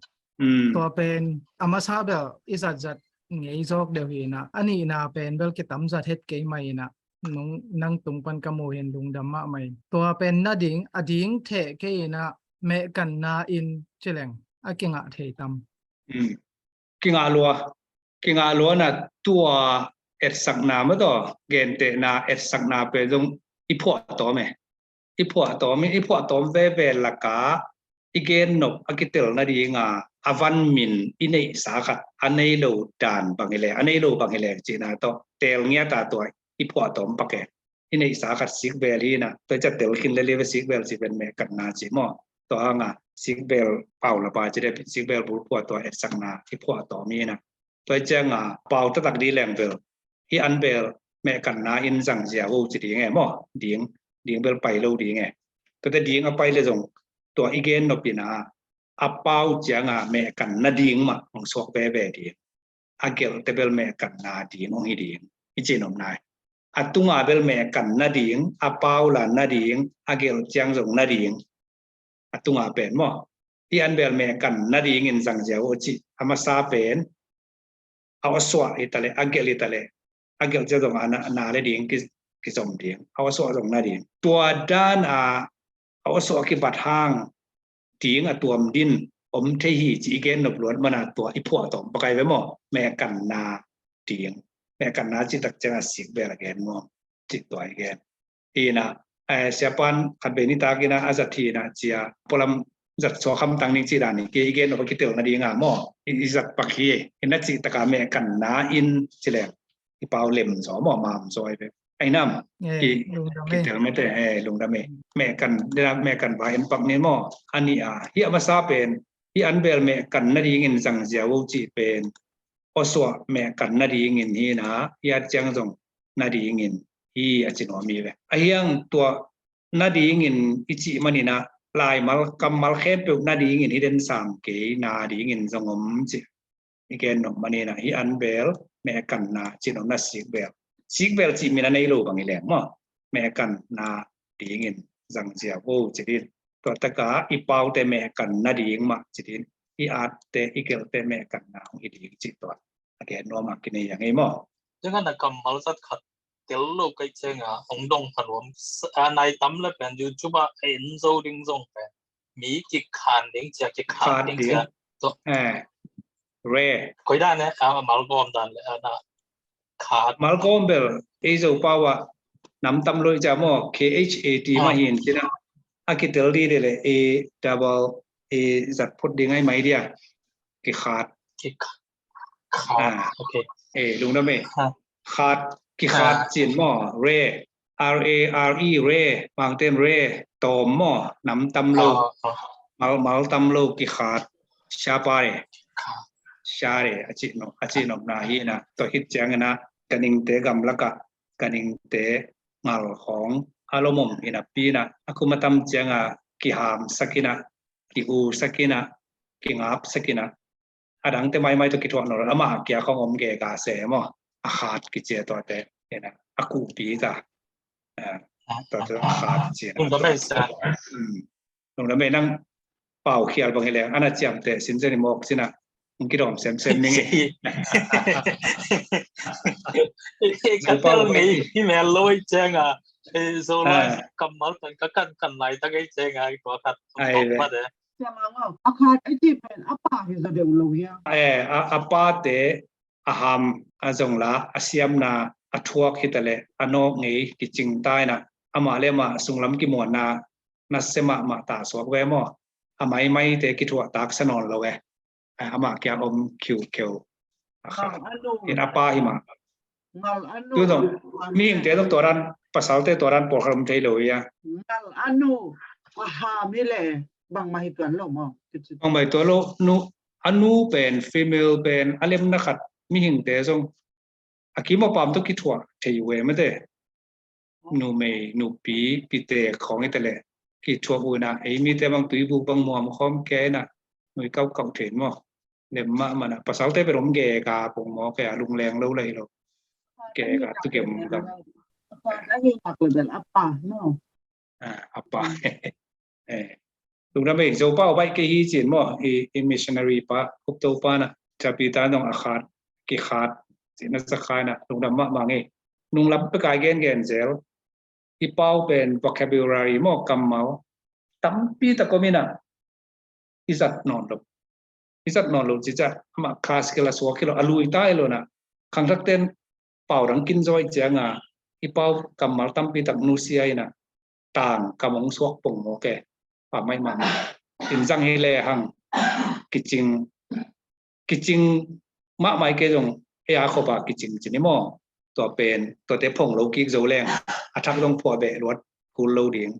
Tua pen a masa bel i zatzat ngei zawk deuh hi in ah, a nihna pen bel kitam zat het kei mai in ah, nong, nang tung pan ka mu hin lungdam mahmah in. Tua pen nading, a ding theh kei in ah, mehkanna in ci leng a kingah thei tam. Kingah lua, kingah lua na tua etsakna maw taw, gentehna etsakna pen zong i phuah tawm e. I phuah tawm, i phuah tawm veve laka i gen nop a kitel nadinga a van min i neihsa khat, a nei lo dan bang hi le, a nei lo bang hi le cihna tawh teel ngiat a tua i phuah tawm pak e. I neihsa khat sikvel hi in ah, tua i ca tel khin le live sikvel ci pen mehkanna ci maw. Tua hanga sikvel pau lapa ci le sikvel bulphuah tua etsakna i phuah tawm hi in ah. Tua i cianga pau taktak dih leng bel hi an bel mehkanna in zangzia vo ci ding e maw? Ding, ding bel pai lo ding e. Tuate ding a pai le zong tua i gen nop in a, a pau cianga mehkanna ding mah hong suak veve ding. A gelhte bel mehkanna ding hong hi ding i ci nop nai. A tunga bel mehkanna ding, a pau la na ding, a gelh ciang zong na ding. A tunga pen maw, hih an bel mehkanna dingin zangzia vo ci. A masa pen a awsuah hi ta leh, a gelh hi ta leh, a gelh ciang zong a na, na le ding ki, kizom ding. A awsuah zong na ding. Tua dan a, a awsuah kibat hang ding a tuam din om thei hi ci i gen nop luat mana tua i phuah tawm pakai ve maw? Mehkanna ding. Mehkanna cih tak ciang a sik bel a gen maw? Cih tua i gen. Ina, eh, siapan khat bei nitak ina a zat hi ina cia pualam zat suak hamtang ning cih dan i ke i gen nop a kitelna dinga maw? I, i zat pak hi. Ina cih taka mehkanna in ci leng i pau lem zaw maw, mam zaw i ve. Ai nam, eh, ki, lungdam e. Kitel mete, eh, lungdam e. Mehkan, mehkan ba en pak ni maw? Ani a, hi a masa pen, hi an bel mehkanna dingin zangzia vo cih pen, awsuah mehkanna dingin hi na, hi a ciang zong na dingin hi a ci nuam hi ve. A hiang tua na dingin i cih manin a, laimal, kammal khempeuh na dingin hi den sam kei, na dingin zong om ci. I gen nop manin a, hi an bel mehkanna ci nop na sik bel. Sik bel cih min a nei lo bang i leng maw? Mehkanna dingin zangzia vo ci din. Tua taka i paute mehkanna ding mah ci din. I atte, i gelhte mehkanna hong hi ding cih tua a gen nuam a kinei a ngei maw? Ciang a na kammal zat khat tel lo kai ciang a hong dong pha nuam. A nai tam le pen YouTube a en zo ding zong pen mi kikhan ding cia, kikhan ding cia. Eh, re. Koi dan e, a, malgawm dan le, a, na khat. Malgawm bel, ei Zo pau a nam tam lo i cia maw, K H A T mah hin cina. A kitel di de le, A double A zat phut ding ai mai dia. Kikhat. Kikhat. Khat. Ah. Okay. Eh, lungdam e. Khat. Khat, kikhat cin maw, re. R A R E, re, bangten re, tawm maw, nam tam lo, mal, mal tam lo, kikhat, siapa re, sia re, a cih nop, a cih nopna hi na, tua khit ciangin a, ka ningte gamlak a, ka ningte ngal khawng a lomom hi napi na, a kum a tam ciang a, kihamsak hi na, kihusak hi na, kingapsak hi na, a dangte maimai tawh kithuah nawn lo, amah kia khawng om gega se maw? A khat kici a tuate, ina, a kuhpi ta. A, tuate a khat ci a. Lungdam e, nang pau khial bang hi leng, ana ciamteh sinsen i mawk cina, hong kidawm semsem ning e. Ka tel ngei hi mel lo i ciang a, Zo lai kammal tan ka kan kan lai tak i ciang a, i tua khat. Ai ve. A khat a cih pen a pa hi zaw deuh lo hia? Eh, a, a pate a ham a zong la a siamna a thuak hi ta leh a nawk ngei kicing ta ina, amah le amah sunglam kimuanna nasia mahmah ta suak ve maw? A maimaite kithuah taksa nawn lo e. Eh, amah kia om khiukheu. A khat. Ngal a nu. In a pa hi mah. Ngal a nu. Tu zong, mihingte zong tua dan, pasalte tua dan pawlkhat om thei lo hia? Ngal a nu. A ham hi leh bangmah hi tuan lo maw? Bangmah hi tuan lo, nu, a nu pen, female pen, a lemna khat, mihingte zong a kim a pam tawh kithuah thei uh e mate. Numei, nupi, pite khawng i ta leh kithuah uh ina, ei mite bang tuibuk bang muam khawm kei ina, nui kaukau thei maw? Lem mahmah na, pasalte pen om gega pong maw, kei a lungleng lo lai lo. Gega tu gem gam. A pa, no? Ah, a pa. Eh, lungdam e, Zo pa baih kei hi cin maw, i, i missionary pa, Khup To pa na, Capi ta nong a khat, kikhat, cina sa khai na, lungdam mahmah ngei. Nunglam pek a i gengen zel, i pau pen vocabulary maw, kammal tampi tak om ina, i zat nawn lo. I zat nawn lo cica, amah kha skill a suak hi lo, a lui ta hi lo na. Khangthakten pau dang kin zaw i cianga, i pau kammal tampi tak nusia ina, tang kam hong suak pong maw ke. Pa mai mama. In zang hi le hang kicing, kicing mahmai ke zong, e a khopa kicing cin i maw. Tua pen, tuate phong lo kik zo leng, a thak zong phuah beh luat kul lo ding.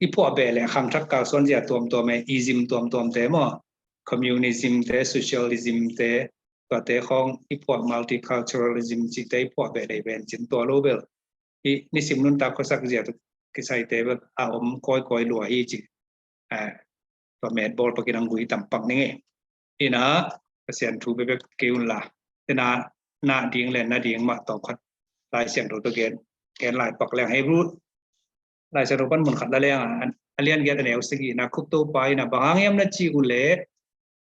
I phuah beh le khangthak kalsuan zia tuamtuam e, ism tuamtuam te maw, communism te, socialism te, Tuate khawng i phuah, multiculturalism cihte i phuah beh dei ven cin tua lo bel. I nisim nuntak khuasak zia tu kisaite bel a om kawikawi lua hi ci. Tua met bawl pakin ang gui tampak ning e. Ina Pasian thu bebek kei un la. Tena na ding le na ding mah tawm khat Lai Siangtho tawh gen, gen lai pak leng Hebrew Lai Siangtho pan mun khat la leng a, a lian giat a neu sagihna, Khup Topa ina bang hang hiam na ci uh leh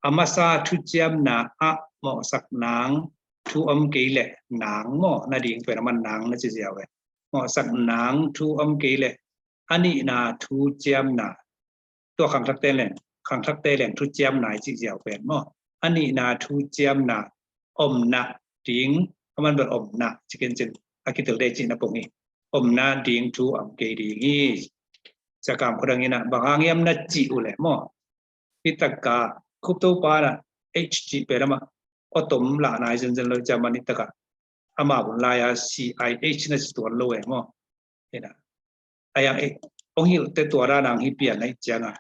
a masa thuciamna ah mawhsak nang thu om kei leh nang maw, na ding pen a man nang na ci ziau e. Mawhsak nang thu om kei leh a nihna thuciamna, tua khangthakte leng, khangthakte leng thuciamna i cih ziau pen maw, a nihna thuciamna omna ding, a man bel omna ci ken cin a kitel dei cihna pong hi. Omna ding thu om kei ding hi. Sia Kam Khua Dang ina bang hang hiam na cih uh leh maw, hi taka Khup Topa na H cih pen amah aw tom lah nai zenzen lo ciaman hi taka ama bun lai a C I H na ci tuan lo e maw. Ina a yang e, ong hilh te tua dan ang hi pian na i cianga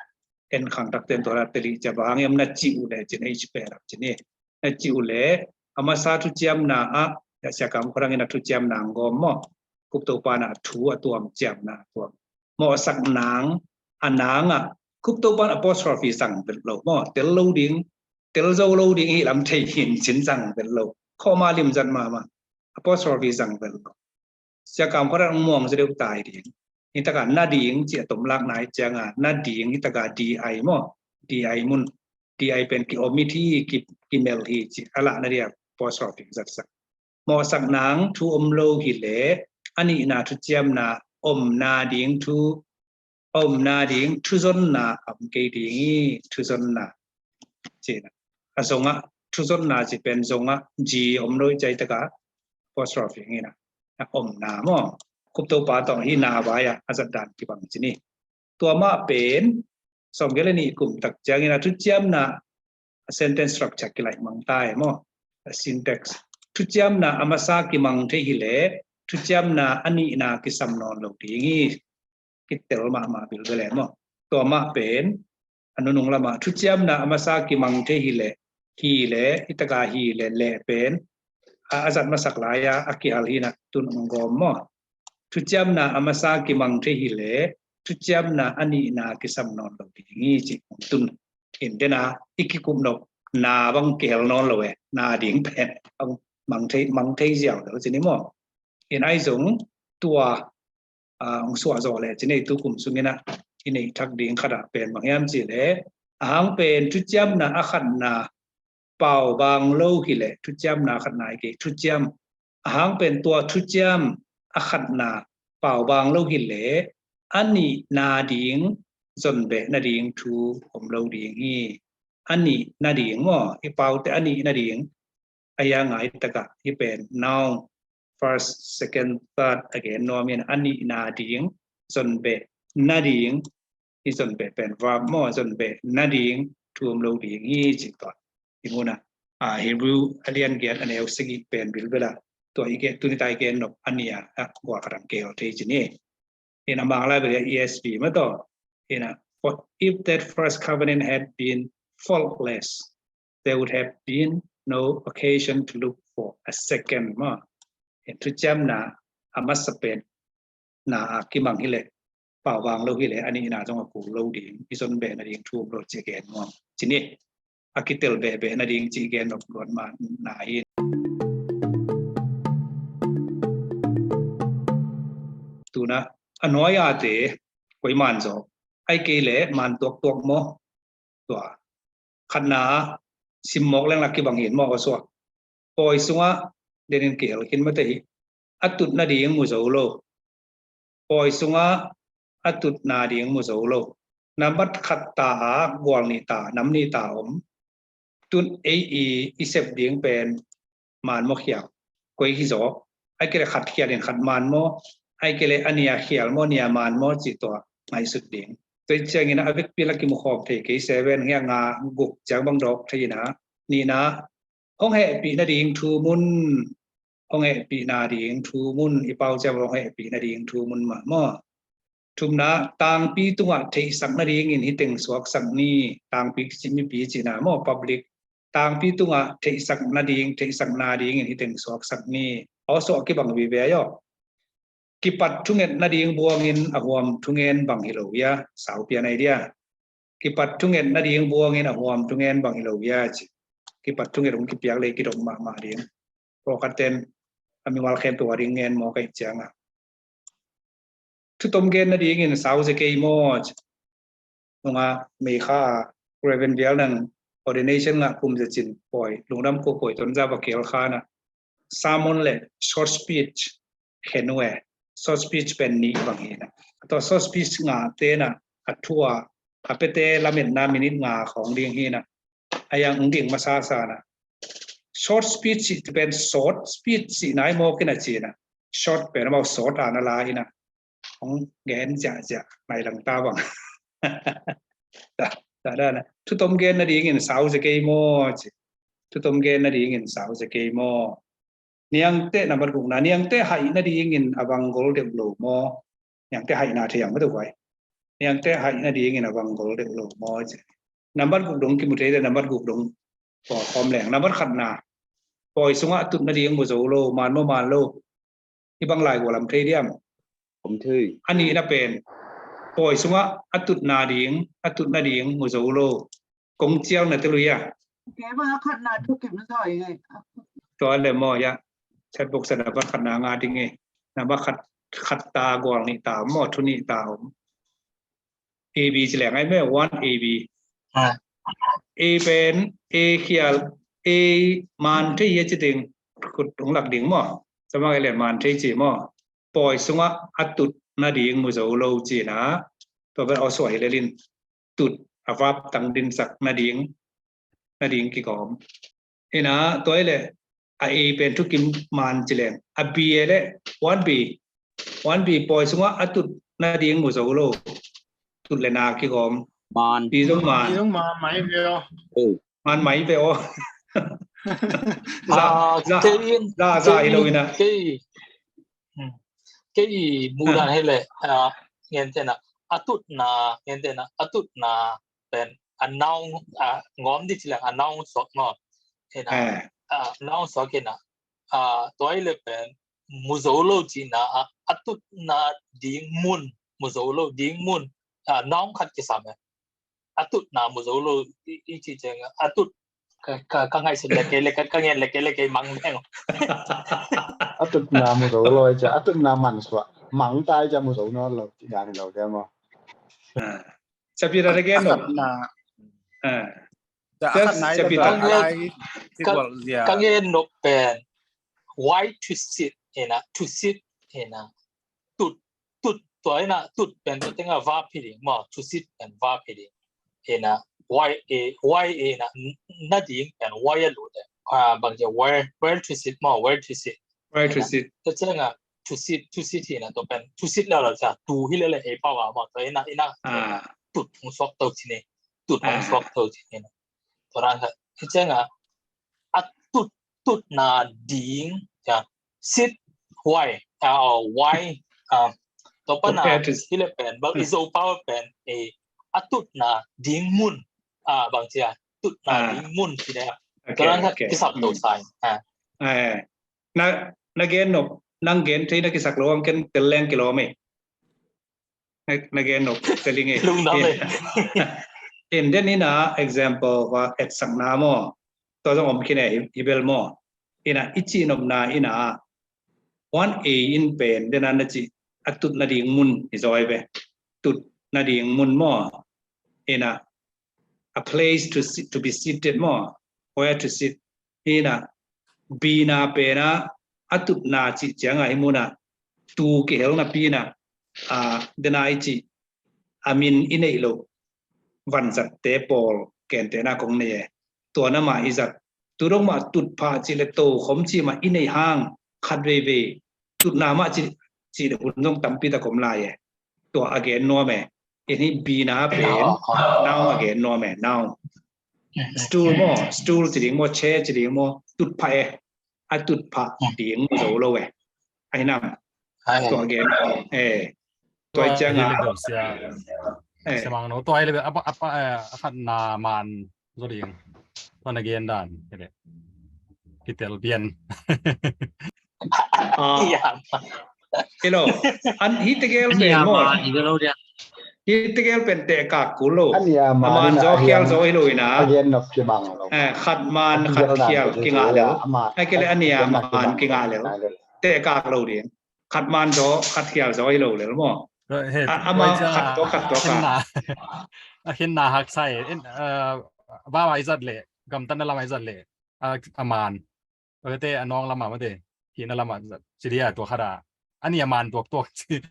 en khangthak ten tua dan teli cia bang hang hiam na cih uh leh cin H pen a cin hi. Na cih uh leh a masa thuciamna ah, ya Sia Kam Khua Dang ina thuciamna ang gawm maw, Khup Topa na thu a tuam ciamna a tuam. Mawhsak nang, a nang ah Khup Topa na apostrophe zang vet lo maw, tel lo ding, tel zo lo ding hi lam thei hin cin zang vet lo. Khawma limzat mahmah, apostrophe zang vet lo. Sia Kam Khua Dang muang za deuh tai ding. Hi taka na ding ci a tom lak nai cianga na ding hi taka D I maw, D I mun, D I pen ki omit hi, ki, ki mel hi ci a lah na dia apostrophe zat sak. Mawhsak nang thu om lo hi leh a nihna thuciamna omna ding thu, omna ding thuzonna om kei ding hi, thuzonna cina. A zongah thuzonna ci pen zongah G om lo i cai taka apostrophe ngina. A omna maw. Khup Topa tawh hi na vai a a zat dan kibang cini. Tua mah pen sawm gel a nih kum tak ciangin a thuciamna a sentence structure kilaih mang ta e maw. A syntax. Thuciamna a masa kimang thei hi leh thuciamna a nihna kisam nawn lo ding hi. Kitel mahmah bilbel e maw. Tua mah pen a nunung lamah thuciamna a masa kimang thei hi leh, hi leh, hi taka hi leh, leh pen a, a zat masak lai a a kihal hi na tun ong gawm maw. Thuciamna a masa kimang thei hi leh thuciamna a nihna kisam nawn lo ding hi ci ong tun. In dena i kikup nop na bang kihel nawn lo e, na ding pen mang thei, mang thei ziau lo cini maw. In ai zong tua ong suah zawh leh ci nei tu kum sungin ah i neih thak ding khatah pen bang hiam cih leh a hang pen thuciamna a khatna pau bang lo hi leh thuciamna a khatna i kei thuciam a hang pen tua thuciam a khatna pau bang lo hi leh a nihna ding zon beh nading thu om lo ding hi. A nihna ding maw, i paute a nihna ding a hi a ngai takah hi pen noun first, second, third a gen nuam in a nihna ding zon beh nading, hi zon beh pen verb maw, zon beh nading thu om lo ding hi ci tua. Hi munah Hebrew a lian giat a neu sagih pen bilbela tua i gen tuni ta i gen nop a nia a gual khat ang kei lo thei ci ni. In a Manglai bel E S V mah tawh in a, for if that first covenant had been faultless, there would have been no occasion to look for a second mah. In thuciamna a masa pen na a kimang hileh, pau bang lo hileh, a nihna zong a kul lo ding, i zon beh nading thu om lo ci gen nuam ci ni. A kitel behbeh nading ci gen nop luat mah na hi. Tuna a nuai ate koi man zaw, ai kei leh man tuaktuak maw? Tua khatna simmawk leng lak kibang hin maw, a suak pawi sungah denin kihel khin mate hi. A tut nading mu zo lo. Pawi sungah a tut nading mu zo lo. Nambat khat ta a gual nih ta, nam nih ta om. Tun ei i, i sep ding pen man maw khial? Koi hi zaw? Ai kei le khat khial in khat man maw? Ai kei le a nia khial maw, nia man maw ci tua ngaihsut ding. Tua ciangin a vekpi la kimukhawm thei kei seven hia nga guk ciang bang dawk thei ina. Nihna hong hehpih nading thu mun, hong hehpih nading thu mun, i pau ciang hong hehpih nading thu mun mah maw? Thumna tangpi tungah theihsak nadingin hi teng suaksak ni, tangpi ci mipi cina maw, public Tangpi tungah theihsak nading, theihsak nadingin hih teng suaksak ni. Aw suah kibang vive aw. Kipat thunget nading buangin a huam thungen bang hi lo hia, sau pian ai dia. Kipat thunget nading buangin a huam thungen bang hi lo hia ci. Kipat thunget hong kipiak lei kidong mahmah ding. Pawlkhat ten a mimal khempeuh a ding ngen maw ka hih ciangah. Thutom gen nadingin sau zia kei maw ci. Nungah Meikha ah Reverend Bial Nang ordination ngah kum zia cin pawi, lungdam ko pawi tonza va kial khan ah sermon le short speech khen uh e. Short speech pen nih bang hi na. Tua short speech ngah te na a thu a a piate lametna minute nga khawng ding hi na. A yang ung ding masa sa na. Short speech cih pen short speech cih nai mawk in a ci na. Short pen amau short a na la in a. Hong gen ziahziah mailang ta bang. Ta, ta da na. Thutom gen nadingin sau zia kei maw ci. Thutom gen nadingin sau zia kei maw. Niangte nambat gukna, niangte haih nadingin a bang gol deuh lo maw. Niangte haihna thei ang mah tu huai. Niangte haih nadingin a bang gol deuh lo maw ci. Nambat guk dong kimu thei te nambat guk dong. Pawi khawm leng. Nambat khatna. Pawi sungah a tut nading mu zo lo, man maw man lo. Hih bang lai gualam thei diam. Om thei. A nihna pen. Pawi sungah a tut nading, a tut nading mu zo lo. Kong cial na te lui a. Kei bang a khatna thu kim zoi ngai. Tua le maw ya. Chat box a nambat khatna nga ding e. Nambat khat, khat ta gual nih ta om maw, thu nih ta om. A B ci leng ai me one A B. A pen A khial A man thei hi a ci ding. Khut hong lak ding maw. Sama ngai le man thei ci maw. Pawi sungah a tut nading mu zo lo ci na. Tua pen aw suah hi lel in tut a vap tang dinsak nading, nading kigawm. Ina tua i le a A pen thukim man ci leng a B e le one B, one B pawi sungah a tut nading mu zo lo. Tut le na kigawm. Man. Pi zong man. Pi zong man mai ve aw. Man mai ve aw. Za, za, za, za hi lo ina. Kei muhdan hi le, ngen tena a tutna, ngen tena a tutna pen a noun, a ngawm di ci leng a noun suak maw. Ina a noun suak ina a tua i le pen mu zo lo cihna a, a tutna ding mun, mu zo lo ding mun, a noun khat kisam e. A tutna mu zo lo i, i ci ciang a tut ka, ka, ka ngaihsut le kei le ka, ka ngen le kei le kei mang deng. A tutna mu zo lo i cia, a tutna man suah mang tai cia mu zo nawn lo ci dan hi lo te maw. Sapira te gen lo. Sapira te gen lo. Ka ngen nop pen why to sit ina, to sit ina. Tut, tut tua ina, tut pen tua tenga verb hi ding maw, to sit pen verb hi ding. Ina why, why ina nading pen why a lut e. Bang cia where, where to sit maw, where to sit. Where to sit. Tua cianga to sit, to sit hi ina tua pen to sit lel cia tu hi lel e pau a maw, tua ina, ina tut hong suak to ci ni. Tut hong suak to ci ni. Tua dan kha hi cianga a tut, tutna ding cia sit why, a why, tua pana hi le pen bang i Zo pau pen a tutna ding mun, bang cia tutna ding mun ci le. Tua dan kha kisap to sai. Na, na gen nop, nang gen thei na kisak lo ang ken tel leng kilawm e. Na gen nop tel ing e. Lungdam e. In den ina example va etsakna maw. Tua zong om khin e hi bel maw. Ina i cih nopna ina one A in pen dena na cih a tut nading mun hi zaw hi ve. Tut nading mun maw. Ina a place to sit, to be seated maw. Where to sit. Hi na B na pen a a tutna cih cianga hi muna tu kihel napi na a dena i cih a min i neih loh vanzatte pawl kentehna kong nei e. Tua na mah i zat tu dong mah tutphah cih le tokhom cih mah i neih hang khat veivei tutna mah cih, cih le hun zong tampi tak om lai e. Tua a gen nuam e. In hi B na pen noun a gen nuam e, noun. Stool maw, stool ci ding maw, chair ci ding maw, tutphah e. A tutphah ding mu zo lo e. Ahi nam. Tua gen e. Tua cianga. Sia mang no tua ile a khatna man zo ding. Tua na gen dan, kitel pian. Ah, hello. An hi tegel pen mo. Hi tegel pen te ka kulo. Aman zo khial zo hi lo ina. Khat man khat khial kinga lel. Ai kele ania man kinga lel. Te ka lo ding. Khat man zo khat khial zo hi lo lel mo. Ama khat to khat to ka. A khin na hak sai. Ba wai zat le. Gamtan na lam ai zat le. Aman. Tua te a nawng lamah mate, hihna lamah ci dia tua khata. A ni a man tuaktuak ci.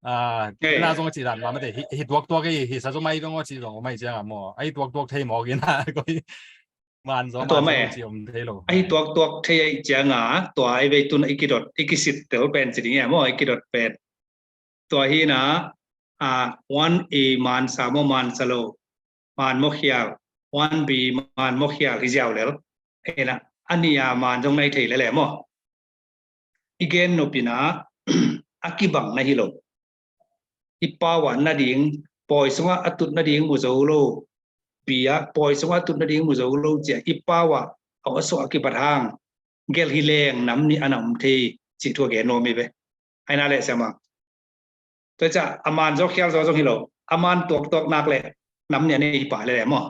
Ina zong a ci dan mah mate, hi tuaktuak hi, hi sa zong mai zong a ci zong mai cianga maw. A hi tuaktuak thei mawk ina koi man zong a ci om thei lo. A hi tuaktuak thei a cianga tua a hi vei tun i kidot i kisit tel pen ci ding ia maw, i kidot pen. Tua hina a one A mansa maw mansa lo, man maw khial, one B man maw khial hi ziau lel. Hina a nia man zong nai thei lele maw. I gen nopina a kibang na hi lo. I pau a nading pawi sungah a tut nading mu zo lo. Bia pawi sungah a tut nading mu zo lo cia i pau a a suah a kibat hang. Gel hi leng nam nih a na om thei cih thu a gen nuam hi ve. Aina le siamang. Tua ca a man zawk khial zaw zong hi lo. A man tuaktuak nak le nam nih a nei hi pah le le maw.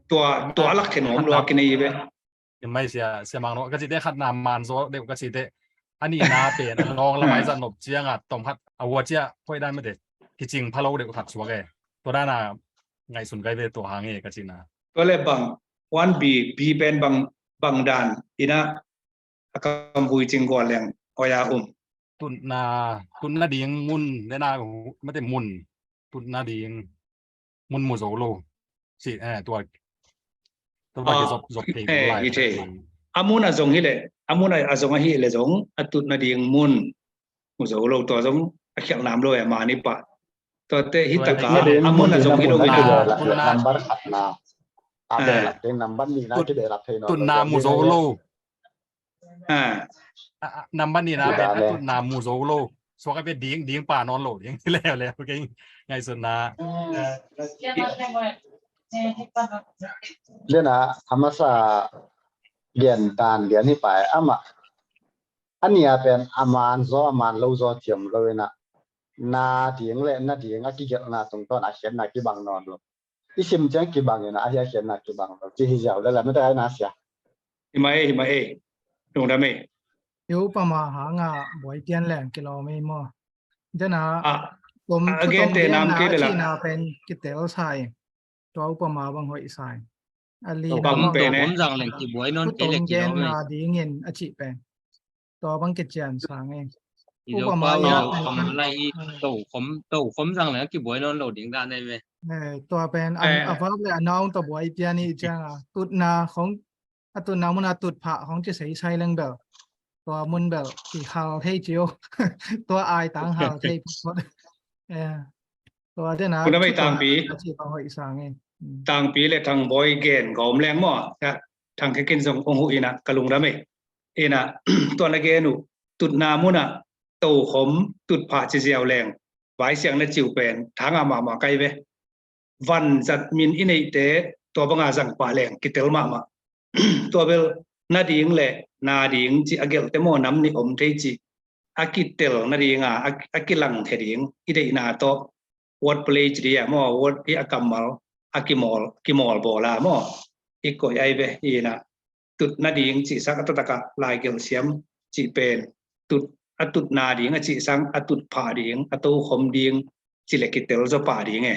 Tua tua a lak khen nuam lua kinei hi ve. Mai sia siamang no ka cite khatna man zaw deuh ka cite. A nihna pen a nawng lamai zat nop cianga tom khat a hua cia hoih dan mate. Hi cing pha lo deuh khat suak e. Tua dana ngaihsun kai ve tua hang e ka cina. Tua le bang one B B pen bang bang dan ina a kam vui cing gual leng oya um. Tutna tutna ding mun nena mate mun tutna ding mun mu zo lo. Si eh tua tua ba ke zop zop thei lai. A mun a zong hi le a mun a zong a hi le zong a tutna ding mun mu zo lo tua zong a khial nam lo e mani pa. Tua te hi taka a mun a zong hi lo ina. Number khatna a belak ding number nihna kidelak thei no. Tutna mu zo lo. Number nihna pen a tutna mu zo lo. Suak a pe ding ding pa nawn lo ding leuleu kei ngaihsutna. Liana a masa lian dan lian hi pai ama a nia pen a man zaw a man lo zaw thiam lo ina. Na ding le na ding a kigelhna tungtawn a khiatna kibang nawn lo. I sim ciang kibang ina a hi a khiatna kibang lo ci hi ziau le la mete ai na sia. Hi mai hi mai. Lungdam e. I upama hanga buai pian leng kilawm ei maw? Dena a gen te nam ke de la cina pen kitel sai. Tua upama bang hoih sai. Ali na bang pen e. Khom zang leng kibuai non te le kilawm ei. Na dingin a cih pen. Tua bang kician sang e. Upama ia pen lai i to khom to khom zang leng kibuai non lo ding dan ei ve. Tua pen a vak le a naung to buai pian i cianga tutna khong a tutna mun a tut phah khong ci sei sai leng bel. Tua mun bel ki hal thei cio. Tua ai tang hal thei phot. Tua dena tangpi a ci bang hoih sang e. Tangpi le thangboi gen gawm leng maw. Thang khekin zong ong huh ina ka lungdam e. Ina tua na gen uh tutna muna to khom tut phah ci ziau leng vai siang na ciu pen thanga mahmah kai ve. Van zat min i neihte tua banga zang pah leng kitel mahmah. Tua bel na ding le na ding ci a gelhte maw nam nih om thei ci a kitel na dinga a kilangkhe ding i deihna tawh word play ci dia maw word hi a kammal a kimawl kimawl bawla maw i koih ai ve ina. Tut na ding cihsak a taktakah laigelh siam cih pen tut a tut na ding a cihsang a tut phah ding a tokhom ding cih le kitel zaw pah ding e.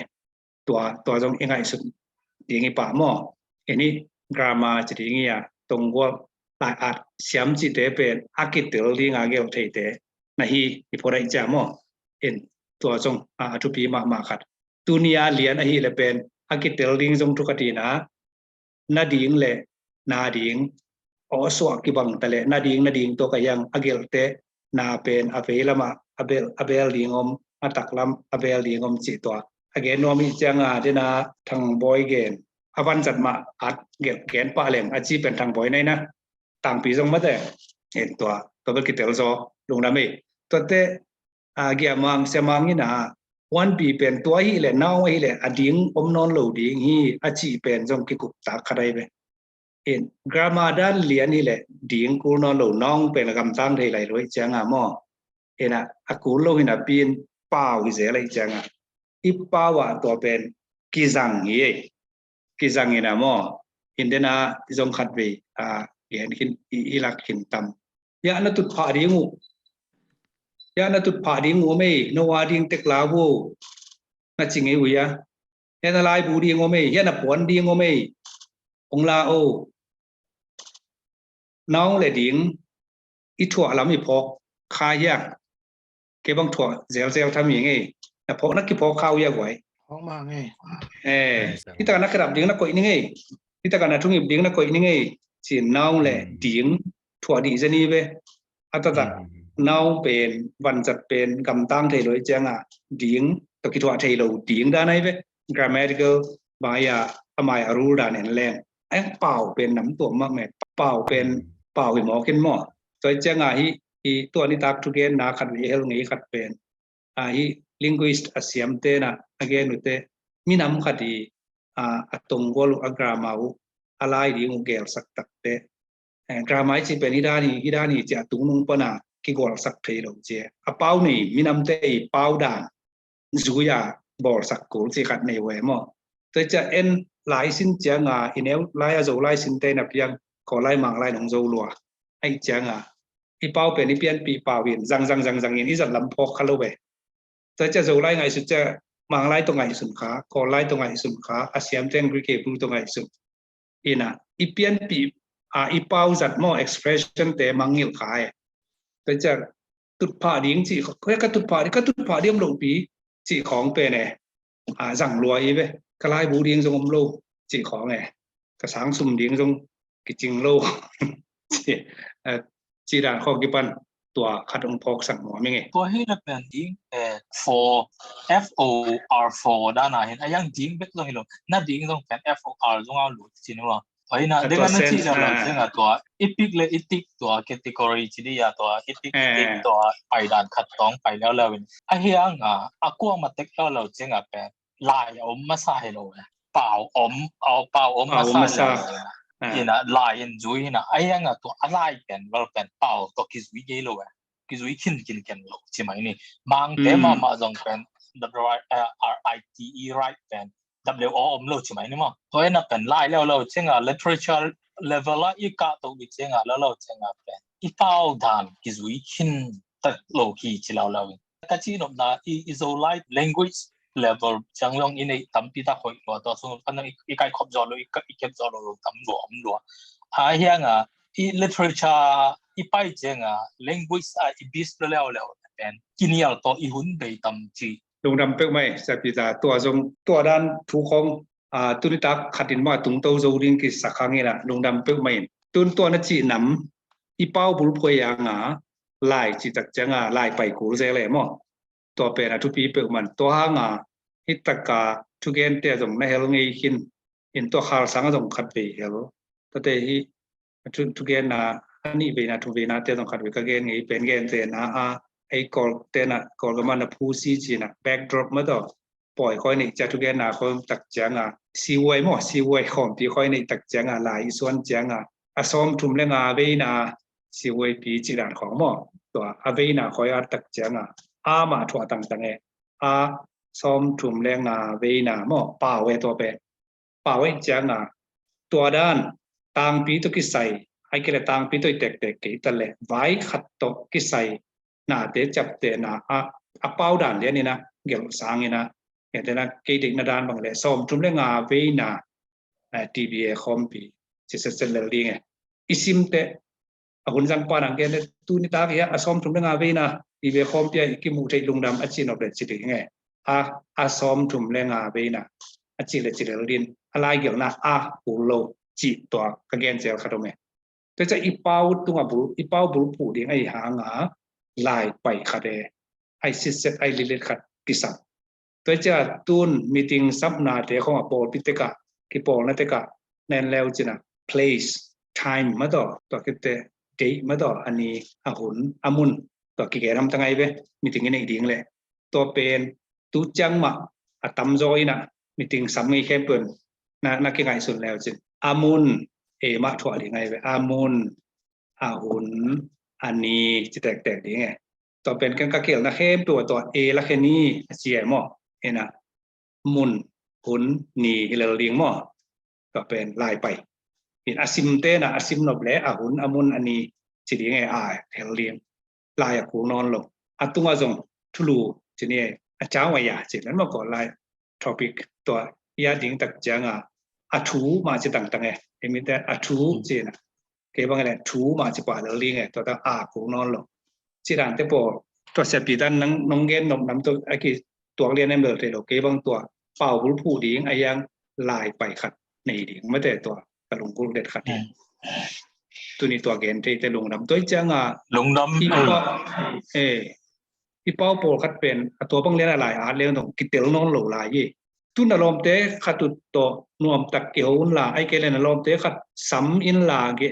Tua tua zong i ngaihsut ding i pah maw? Eni grammar ci ding i a tonggual lai at siam cihte pen a kitel ding a gelh theite na hi i phudaih cia maw? En tua zong a thupi mahmah khat. Tunia lian ahi le pen a kitel ding zong thu khat ina na ding le na ding awsuah kibang ta le na ding na ding tawh ka hiang a gelhte na pen a vei lamah a bel a bel ding om a taklam a bel ding om cih tua a gen nuam i cianga dena thangbawi gen a vanzat mah at gen pah leng a ci pen thangbawi naina tangpi zong mate en tua tua bel kitel zaw lungdam ei. Tuate a giamang siamang ina One B pen tua hileh noun ahileh a ding om nawn lo ding hi a cih pen zong kikuptak khat ahi ve. In grammar dan lian hileh ding kul nawn lo, noun pen a gamtang thei lai lo ahih cianga maw. Ina a kul lo hi napi in pau hi zel ahih cianga i pau ah tua pen kizang hi ei. Kizang ina maw. Hindena i zong khatvei a gen khin i lak khin tam. Hiah na tutphah ding uh, hiah na tutphah ding uh om ei, no a ding tek la uh na ci ngei uh hiah. Hiah na laibu ding om ei, hiah na puan ding om ei. Ong la o. Noun le ding i thuah lam i phawk kha hiang. Kei bang thuah zelzel tham hi ngei. Na phawk na kiphawk kha uh hiang guai. Phawk mah ngei. Eh, hita na khedap ding na koih ni ngei. Hita na thungip ding na koih ni ngei. Ci noun le ding thuah dih zen hi ve. A taktak noun pen vanzat pen gamtang thei lo ahih cianga ding tawh kithuah thei lo ding dan ahi ve. Grammatical bang a mai a rule dan en leng. Ai pau pen nam tuam mah me, pau pen pau hi mawk in maw. Tua hi cianga hi, hi tua nitak thugenna khat vei hel ngei khat pen a hi linguist a siamte na a gen uhte minam khat hi a tonggual uh a grammar uh a lai ding uh gelsak takte. Grammar i ci pen hi dan hi, hi dan hi ci a tungnung pana kigualsak thei lo ci a pau nei minamte i pau dan zui a bawlsak kul ci khat nei uh e maw. Tua hi ciah en lai sin cianga i neu lai a zo lai sinte na piang Kawl lai Mang lai nong zo lua. Ahi cianga i pau pen i pianpih pau in zang zang zang zang in i zat lam phawk kha lo ve. Tua hi ciah zo lai ngaihsut ciah Mang lai tawh ngaihsun kha, Kawl lai tawh ngaihsun kha, a siamteng Greek Hebrew tawh ngaihsun. Ina i pianpih a i pau zat maw expression te mangngilh kha e. Tua hi ciah tutphah ding cih khawng, ka tutphah ding, ka tutphah ding om lopi cih khawng pen e a zang lua i ve. Ka laibu ding zong om lo cih khawng e. Ka sang sum ding zong kicing lo cih dan khawng kipan tua khat hong phawksak nuam ing e. Tua hi na pen ding e for F O R for dan a hin a yang ding bek zong hi lo. Na ding zong pen F O R zong a lut cin ua. Tua hi na ding a na cih leu leu cianga tua i pick le i tick tua category ci dih a tua i pick i tick tua paidan khat tawng pai leu leu in a hianga a kuama tek leu leu cianga pen lai a om masa hi lo e. Pau om, pau om masa hi lo e. Ina lai in zui hina a hianga tua a lai pen vel pen pau tua kizui kei lo e. Kizui khin khin ken lo ci mai ni. Mangte mahmah zong pen W I T E right pen W O om lo ci mai ni maw. Tua ina pen lai leu leu cianga literature level a i kah to i cianga leu leu cianga pen i pau dan kizui khin tak lo hi ci leu leu in. Ka ci nopna i, i Zolai language level ciang zong i neih tampi tak hoih lua tua sung kan i, i kaikhop zawh lo i, i kep zawh lo lo tam lua om lua. A hianga i literature i pai cianga language a i bis leu leu pen kinial tawh i hun bei tam ci. Lungdam peuh mai Sia Peter, tua zong tua dan thu khawng a tunitak khatin mah tungto zo ding kisak hang ina lungdam peuh mai in. Tun tua na cih nam i pau bulphuai anga lai cih tak cianga lai pai kul zel e maw. Tua pen a thupi peuhmah tua hanga hi taka thugente a zong na hel ngei khin in tua khal sanga zong khat vei hel. Tuate hi a thu, thugenna a nih veina thu veina te zong khat vei ka gen ngei pen gentena a ei Kawl tena Kawl gama na phusi cina backdrop mah tawh pawi khoi neih cia thugenna khoi tak cianga siwai maw siwai khawmpi khoi neih tak cianga lai i suan cianga a sawm thum le nga veina siwai pi cih dan khawng maw tua a veina khoi at tak cianga a mah thuah tangtang e a sawm thum le nga veina maw pau e tua pen pau ahih cianga tua dan tangpi tawh kisai ai kei le tangpi tawh i tektek kei ta le vai khat tawh kisai nate ciaptehna a a pau dan lian ina gelh sang ina ngetena kei deihna dan bang le sawm thum le nga veina T B A khawmpi ci setset lel ding e. I simte a hun zang pan ang gen le tuni tak hi a sawm thum le nga veina T B A khawmpi a i kimuh theih lungdam a ci nop le ci ding e. A a sawm thum le nga veina a ci le ci lel din a lai gelhna a kul lo ci tua ka gen zel khat om e. Tua ciah i pau tunga bul i pau bul phuh ding ahi hanga lai pai khat e ai sitset ai lilet khat kisam. Tua ciah tun meeting sapnate khawng a pawlpi tekah kipawlna tekah nen leu cina place time mah tawh tua kipte date mah tawh a ni a hun a mun tua kigen hamtang ai ve meeting i neih ding le tua pen tu ciang mah a tamzaw in ah, meeting sam ngei khempeuh in na, na kingaihsun le uh cin, a mun, e mah thuah ding ahi ve, a mun, a hun, a ni, ci tektek ding e. Tua pen ken ka kihelna khempeuh ah tua e lak he ni a ci e maw. In ah mun, hun, ni hi lel ding maw. Tua pen lai pai. In a simte na a sim nop le a hun, a mun, a ni ci ding e, a hel ding. Lai a kul nawn lo. A tungah zong thulu ci ni e, a cau a ya ci nan maw, ko lai topic tua i a ding tak ciang a, a thu mah ci tangtang e. Ei mite a thu ci na. Kei bang le thu mah ci pah lel ding e, tua ta a kul nawn lo. Ci dan te pawl, tua sia pi dan nang nong gen nop nam tua a kituak lian em bel thei lo, kei bang tua pau bulphuh ding a yang lai pai khat nei ding mate tua ka lunggulh det khat hi. Tuni tua gen thei te lungdam tua i ciang a, lungdam i pau, eh, i pau pawlkhat pen a tua bang lian a lai at leng dong kitel nawn lo lai hi. Tu na lawmte khat ut tawh nuamtak kiho un la, ai kei le na lawmte khat sam in la ge,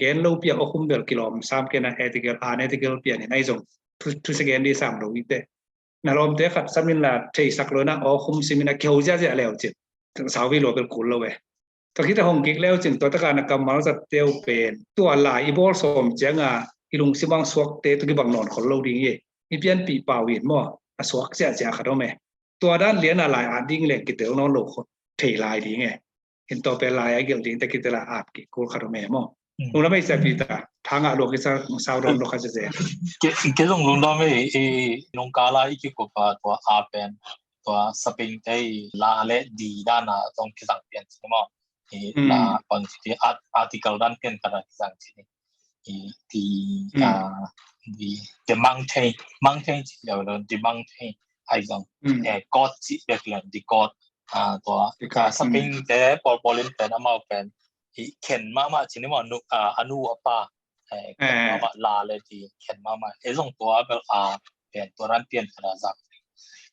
gen lo piak a khum bel kilawm sam kei na ethical, unethical pian in ai zong thu, thu se gen di sam lo i te. Na lawmte khat sam in la theisak lo na aw khum sim in a kiho ziahziah leu cin. Sau vi lua bel kul lo e. Tua khit a hong kik leu cin tua taka na kammal zat teu pen tua lai i bawl sawm ciang a i lungsim ang suakte tu kibang nawn khol lo ding hi. I pianpih pau in maw a suak ziahziah khat om e. Tua dan lian a lai at ding leng kitel nawn lo khol thei lai ding e. In tua pen lai a gelh ding te kitel a at kik kul khat om e maw. Lungdam ei sia pi ta, thangah luak i sa, sau dawn lo khat zia. Ke, ke zong lungdam ei, ei, nung kala i kikup a tua a pen, tua saping te i la le di dan a zong kizang pian ci maw. I la bang ci art-, article dan pian khat a kizang ci. I di, ah, di, the mountain, mountain ci lo, the mountain, ai zong, eh, God ci bek lian, the God, ah, tua, ah, saping te pawl pawl in pen amau pen, i khen mahmah ci ni maw, nu, ah, a nu a pa, eh, khen mahmah la le di, khen mahmah. E zong tua bel a pen tua ran pian khat a zak.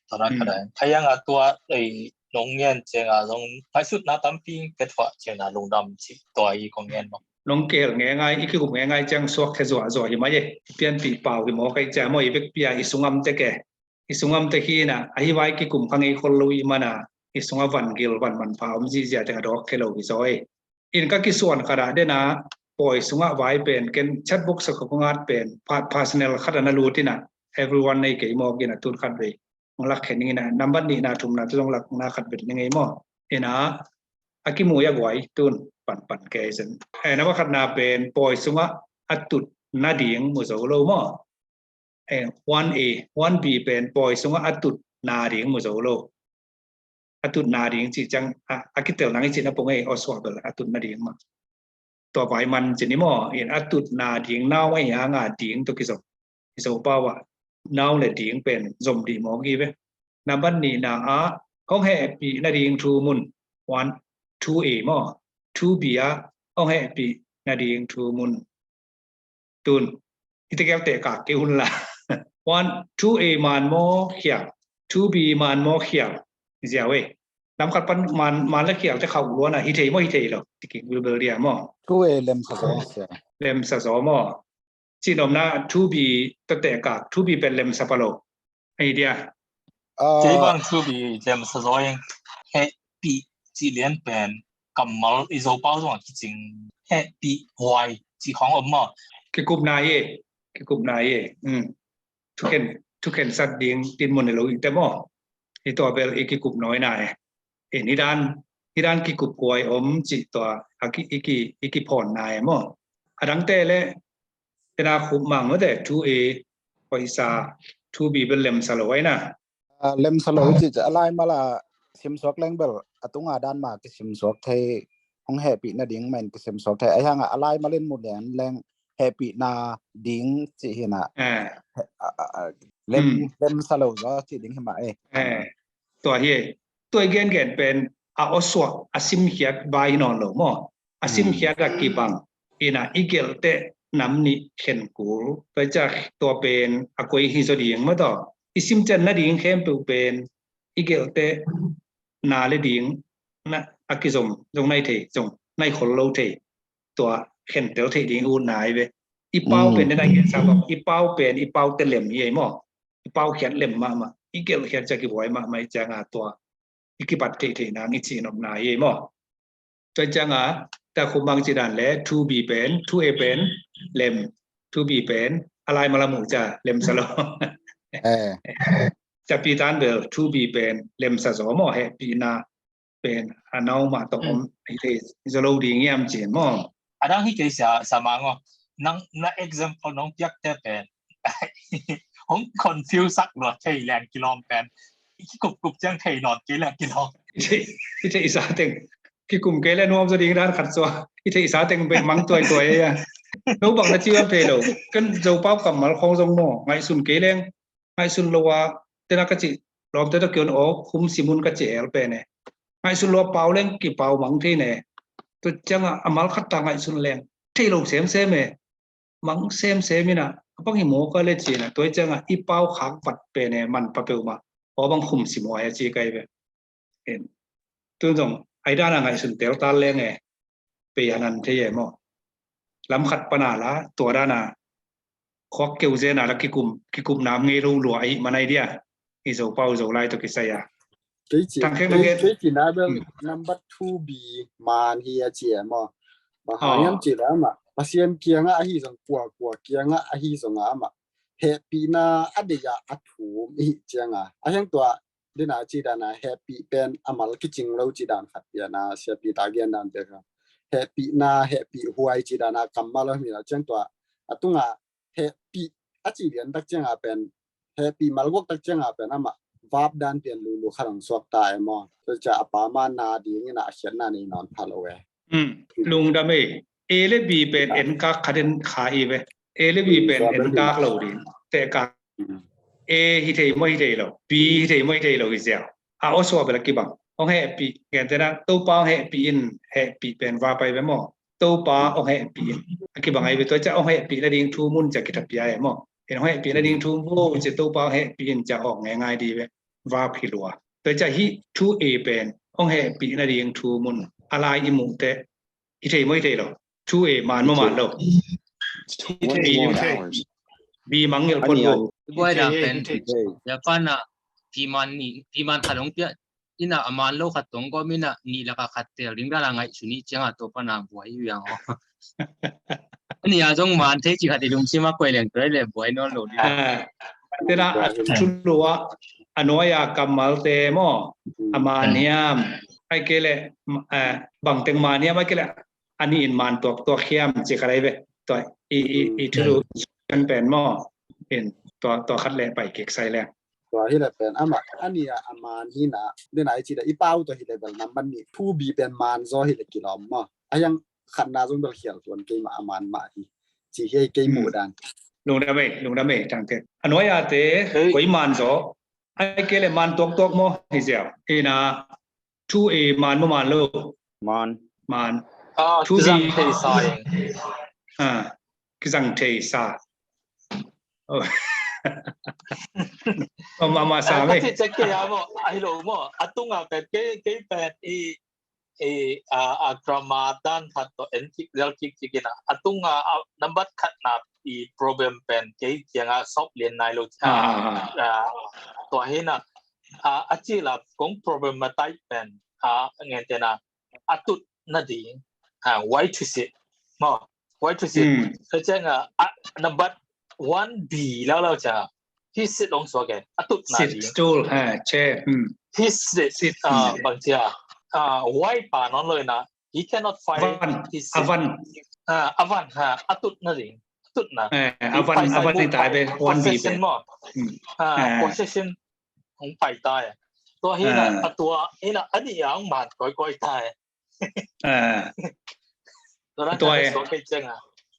Tua ran khat a. Kha yang a tua, eh, nong ngen ciang a zong, ngaihsutna tampi ke thuah ciang a lungdam ci tua i kong ngen maw. Nong kihel ngeingai, i kikup ngeingai ciang suak khe zuahzuah hi mai e. I pianpih pau hi maw kai ciang maw i vekpi a i sungam te ke. I sungam te hi na, a hi vai kikum kha ngei khol lo i man a, i sungah van gil, van manpha om zihziah teng a dawk khe lo hi zaw e. In ka kisuan khat ah den a, pawi sungah vai pen, ken chat box ah ka ngat pen, pa-, personal khat ah na lut in a, everyone nei kei mawk in a tun khat vei. Hong lak khen ning in a, nambat nihna thumna tu zong lakna khat vet ning ei maw. In a, a kimu a guai tun, pan, pan kei sen. Eh, nambat khatna pen, pawi sungah a tut nading mu zo lo maw. Eh, one A, one B pen pawi sungah a tut nading mu zo lo. A tut nading ci ciang, a, a kitel nang i cih na pong ei, aw suah bel a tut nading mah. Tua vai man ci ni maw, in a tut nading nau mah i hang a ding tawh kizom. I Zopau ah nau le ding pen zom dih mawk hi ve. Nambat nihna ah hong hehpih nading thu mun, one, two A maw, two B ah hong hehpih nading thu mun. Tun, i tegel teh kak kei hun la. One, two A man maw khial, two B man maw khial. Ziau e. Lam khat pan man, man le khial te khauh luan a, hi thei maw, hi thei lo. Tiking bilbel dia maw. Two A lemsa zaw sia. Lemsa zaw maw. Ci nomna two B ta teh kak, two B pen lemsa pa lo. Ei dia. Ah. Kei bang two B lemsa zaw ing. Hehpih ci lian pen kammal i Zopau zong a kicing. Hehpih huai ci khong om maw. Kikupna ye, kikupna ye. Hmm. Thukhen, thukhen sat ding tin mun lo i te maw. I tua bel i kikup nawi na e. In i dan, i dan kikup huai om ci tua a ki, i ki, i kiphon na e maw. A dang te le, tena khup mang mate, two A, paisa, two B bel lemsa lo ai na. Ah, lemsa lo ci, a lai mala simsuak leng bel, a tunga dan ma kisimsuak thei, hong hehpih nading main kisimsuak thei. A hiang a lai malin mu lian leng hehpihna ding ci hi na. Eh. Ah, ah, ah, lem, hmm, lemsa lo zaw ci ding hi mah e. Eh. Tua hi e. Tua i gengen pen a awsuak a simkhiat vai hi nawn lo maw. A simkhiat a kibang. Ina i gelhteh nam nih khen kul. Tua i ciak tua pen a koi hi zaw ding maw taw. I simcian nading khempeuh pen i gelhteh na le ding na a kizom zong nai thei, zong nai khol lo thei. Tua khentel thei ding ut nai ve. I pau pen den a gen sa bang, i pau pen, i pau te lem hi ei maw. I pau khiat lem mahmah. i gelhkhiat ciang kibuai mahmah i cianga tua i kipat theihtheih nang i cihnopna hi ei maw? Tua cianga ta khumang cidan le two B pen, two A pen lem, two B pen a lai mala muh cia lemsa lo. Cia pitan bel two B pen lemsa zaw maw, hehpihna pen a nau mah tawh om hi thei zaw lo ding hiam cin maw? A dang hi kei sia, sa mang aw. Nang na example nong piakte pen hong confuse sak lua thei leng kilawm pen. I kikupkup ciang thei nawn kei leng kilawm. I thei, i theihsa teng kikum kei le nuam zaw ding dan khat sua. I theihsa teng beh mang tuaituai a. No bang na ci lam thei lo. Kan Zopau kammal khawng zong maw ngaihsun kei leng ngaihsun lo a, tena ka cih lawmte tawh kion aw khum simun ka cih el pen e. Ngaihsun lo a pau leng kipau mang thei ne. Tua cianga a mal khat ta ngaihsun leng thei lo semsem e. Mang semsem ina a pang hi maw ka le cina tua cianga i pau khak vat pen e man pa peuhmah aw bang khum sim huai a ci kai ve. Tun zong ai dana ngaihsun teltal leng e. Pei hanan thei e maw? Lam khat pana la tua dana khuak keu zena la kikum, kikum nam ngei lo lua ahi manai dia. I Zopau Zolai tawh kisai a. Kei ci, Tang khek kei, na gen. Kei ci na bel Hmm. number two B man hi a ci e maw? Ba ha Ah. hiam ci la ama Pasian kianga ahi zong kua kua kianga ahi zong ama hehpihna a deih a a thum ihi cianga a hiang tua dina ci dana hehpih pen a mal kicing lo ci dan khat piana siapi ta gen dan pia ka. Hehpihna hehpih huai ci dana kammal a hmina ciang tua a tunga hehpih a ci lian tak cianga pen hehpih malguak tak cianga pen ama vap dan pian lulu khat ang suak ta e maw? Tua cia a pa ma na dingina a khiatna nei nawn pha lo e. Hmm. Lungdam e. A le B pen en kak khat en kha i ve. A le B pen en kak lo ding. Teh kak. Hmm. A hi thei maw hi thei lo. B hi thei maw hi thei lo hi ziau. A aw suah bel a kibang. Hong hehpih. Gentena Topa hong hehpih in hehpih pen va pai ve maw? Topa hong hehpih in. A kibang ai ve tua cia hong hehpih na ding thu mun cia kitapia e maw? En hong hehpih na ding thu mun cia Topa hong hehpih in cia awk ngai ngai di ve. Va phi lua. Tua cia hi two A pen hong hehpih na ding thu mun. A lai i muh teh. Hi thei maw hi thei lo. Two A man maw man lo. Hi thei, hi thei. B mang ngel pon bo. Buai dak pen. Japan a piman ni, piman khat hong pia. Ina a man lo khat tong gom ina ni laka khat tel ding dala ngaihsun i cianga tua pana buai i wiang aw. Ani a zong man thei ci khat i lungsim a koi leng tua i le buai nawn lo ding. Tena a thu lua a nuai a kammalte maw? A man hiam? Ai kei le bangteng man hiam? Ai kei le a ni in man tuaktuak hiam ci khat ai ve. Tua i, i, i thu lu kan pen maw? In tua, tua khat le pai kik sai leng. Tua hi le pen ama a ni a a man hi na dena i ci da i pau tua hi le bel namban ni two B pen man zaw hi le kilawm maw? A hiang khatna zong bel khial tuan kei mah a man mah hi. Ci hi kei muh dan. Lungdam ei, lungdam ei tangte. A nuai a te koi man zaw. Ai kei le man tuaktuak maw hi ziau. Ina two A man maw man lo. Man. Man. Ah, two B. Kizang thei sa ing. Ah, kizang thei sa. Oh. Om ama sa me. Kasi check kei a maw. Ai lo maw. A tunga pen kei, kei pen i, i, a, a grammar dan khat to en kik, lel kik kik ina. A tunga, a, number khat na i problem pen kei kianga solve lian nai lo cia. Ah, ah, ah. Ah, tua hi na. A, a ci la kong problem ma tai pen a ngen tena a tut na ding. A, why to sit? Maw, why to sit? Hmm. Ka cianga a number one B lau lau cia. Hi sit long suak e. A tut na sit ding. Stool, ha, chair. Hmm. Hi sit. Sit. A, hmm. Bang cia. A, why pa non loi na. He cannot find his seat. A van. A van, ha, a tut na ding. A tut na. Eh, a van, a van ni tai be, one B be. Possession maw. Hmm. Ha, possession hong pai tai. Tua hi na, a tua hi na, a ni a hong man koi koi tai. Tua hi.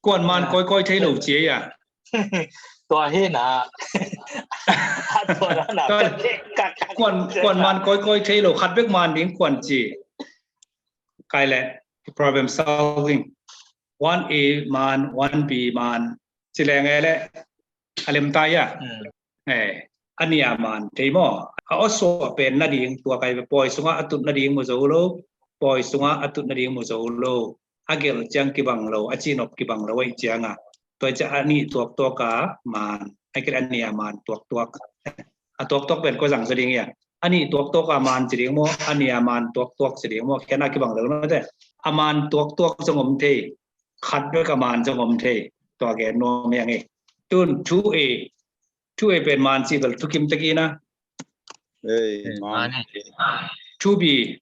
Kuan man koi koi thei lo cia ya. Tua hi na. Tua na. Kuan, kuan man koi koi thei lo, khat bek man ding kuan ci. Kai le problem solving. One A man, one B man. Ci leng e le a lem tai a. Hmm. Eh, a nia man thei maw? A aw suah pen na ding tua kai ve pawi sungah a tut na ding mu zo lo. Pawi sungah a tut na ding mu zo lo. A gelh ciang kibang lo, a cihnop kibang lo ahi cianga. Tua cia a nih tuaktuak a man. A kil a nia man tuaktuak. A tuaktuak pen kua zang zaw ding ia? A nih tuaktuak a man ci ding maw, a nih a man tuaktuak ci ding maw, khiatna kibang lo na te. A man tuaktuak zong om thei, khat bek a man zong om thei. Tua gen nuam hi ing ei. Tun two A, two A pen man ci bel thukim tek ina. Ei, man. Two B.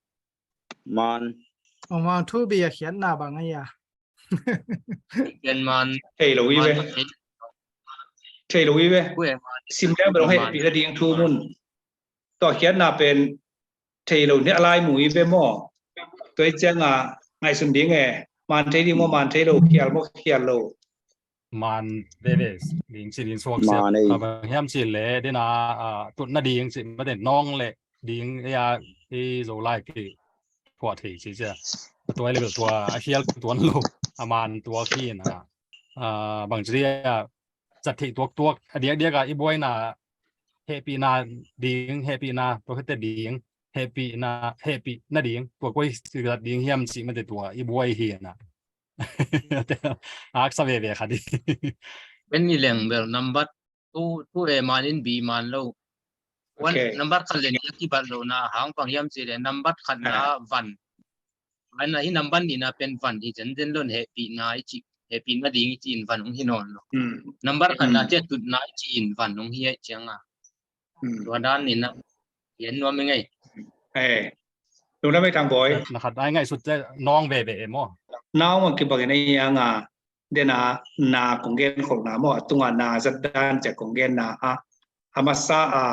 Man. Ong man, two B a khiatna bang a ia? Ken man. Thei lo i ve. Thei lo i ve. Sim leng bel ong hehpih nading thu mun. Tua khiatna pen thei lo nih a lai mu i ve maw? Tua i cianga ngaihsun ding e. Man thei ding maw, man thei lo, khial maw, khial lo? Man veve ding ci ding suak sia. Bang hiam ci le dena tut nading ci mate nawng le ding ia i Zolai ki thuah thei ci cia. Tua level tua a hial tuan lo, a man tua khin a. Bang ci dia zat thei tuaktuak a diakdiak a i buaina hehpihna ding, hehpihna tua khete ding, hehpihna, hehpih nading tua koi zat ding hiam ci mate tua i buai hi na. Aksa veve khat i. Pen ni leng bel nambat tu, tu e man in bi man lo. Wan nambat khat le nih a kibat lo na hang bang hiam ci le nambat khat na van. Ana hi nambat nih na pen van hi zenzen lon hehpihna i ci, hehpih nading i ci in van ong hi nawn lo. Nambat khat na cia tutna i ci in van ong hi ai cianga. Tua dan nih na hian nuam i ngei. Eh, lungdam ei Thang Bawi. Na khat ai ngaihsut cia nawng veve e maw? Nawng a kibang i na ianga dena na kong gen kholna maw, a tunga na zat dan cia kong genna a, a masa a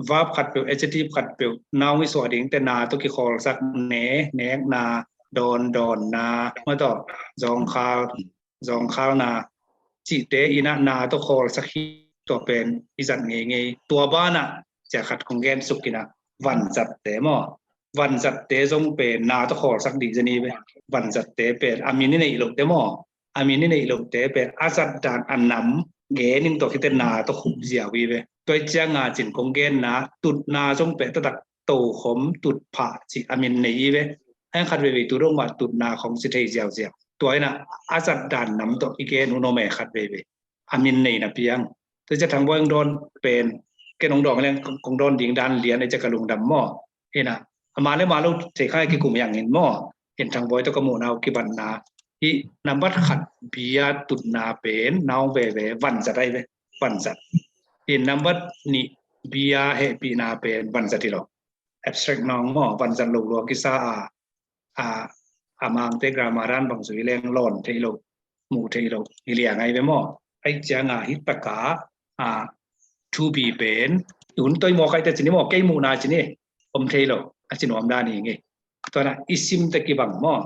verb khat peuh, adjective khat peuh nawng i suah ding te na tawh kikhawlsak ne, nekna, dawn, dawnna, maw tawh, zawngkhal, zawngkhalna cihte ina na tawh khawlsak hi. Tua pen i zat ngeingei. Tua banah cia khat kong gensuk ina vanzatte maw? Vanzatte zong pen na tawh khawlsak dih zen i ve. Vanzatte pen a min i neih lohte maw? A min i neih lohte pen a zat dan a nam gen in tua khite na tawh khup ziau i ve. Tua i cianga cin kong genna tutna zong pen taktak tokhom tutphah cih a min nei i ve. A hiang khat veivei tu dong mah tutna khong ci thei ziauziau. Tua ina a zat dan nam tawh i gen hun om e khat veivei. A min nei na piang. Tua cia Thang Bawi ong dawn pen ken ong dawn leng kong dawn ding dan lian e cia ka lungdam maw? Ina a ma le ma lo thei kha kikum hiang in maw? In Thang Bawi tawh ka muhna uh kibatna hi nambat khat bia tutna pen nawng veve vanzat ai ve. Vanzat. In nambat nih bia hehpihna pen vanzat hi lo. Abstract nawng maw, vanzat lo lua kisa a, a, a Mangte grammar dan bang zui leng lawn thei lo, mu thei lo hi liang ai ve maw? Ai cianga hi taka a two B pen tun toi maw kai te cini maw, kei muhna cini om thei lo a ci nuam dan hi nge. Tuana i sim te kibang maw?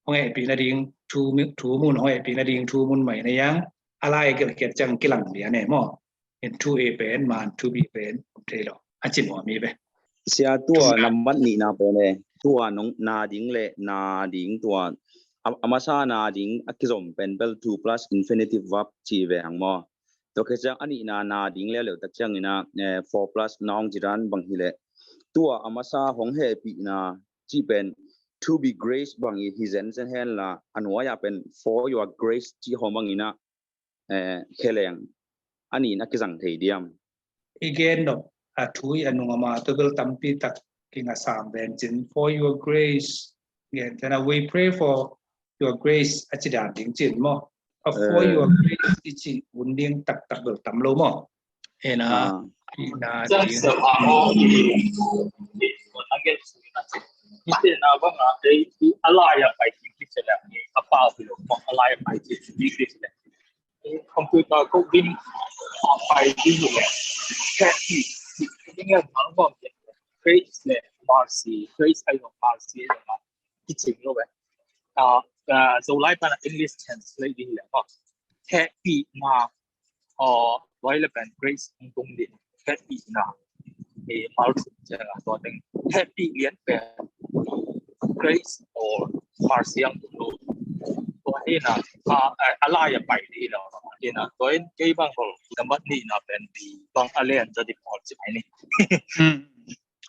Hong hehpih nading thu mun, hong hehpih nading thu mun mai na iang a lai gelkhiat ciang kilang lian e maw? In two A pen man two B pen om thei lo a ci nuam i ve. Sia tua nambat nihna pen e tua nong na ding le na ding tua a masa na ding a kizom pen bel two plus infinitive verb ci ve hang maw? Tua khe ciang a nihna na ding leuleu tak ciang ina four plus nawng ci dan bang hi le tua a masa hong hehpihna ci pen to be grace bang i hi zenzen hen la a nuai a pen for your grace ci hong bang ina kheleng a nih na kizang thei diam? I gen nop a thu i a nung a ma tua bel tampi tak kinga sam ven cin for your grace gen tena we pray for your grace a ci dan ding cin maw? A for your grace i ci hun ding taktak bel tam lo maw? Ena ina ding. Ite na banga ei a lai a pai ti klik se leh a pau hi lo maw, a lai a pai ti klik se leh. Computer coding a pai ti hi leh. Happy. Tingel mang bang grace le mercy, grace ai lo mercy ai lo. Kicing lo ve. Zolai pana English translate ding le maw. Hehpihna, aw, tua le pen grace hong tung ding. Hehpihna. Ei mal sum ciang a tua teng hehpih lian pen grace or mercy ang tung lo. Tua hi na a lai a pai ding lo. Hi na tua in kei bang hol nambat nihna pen bang a lian za ding hol ci pai ni.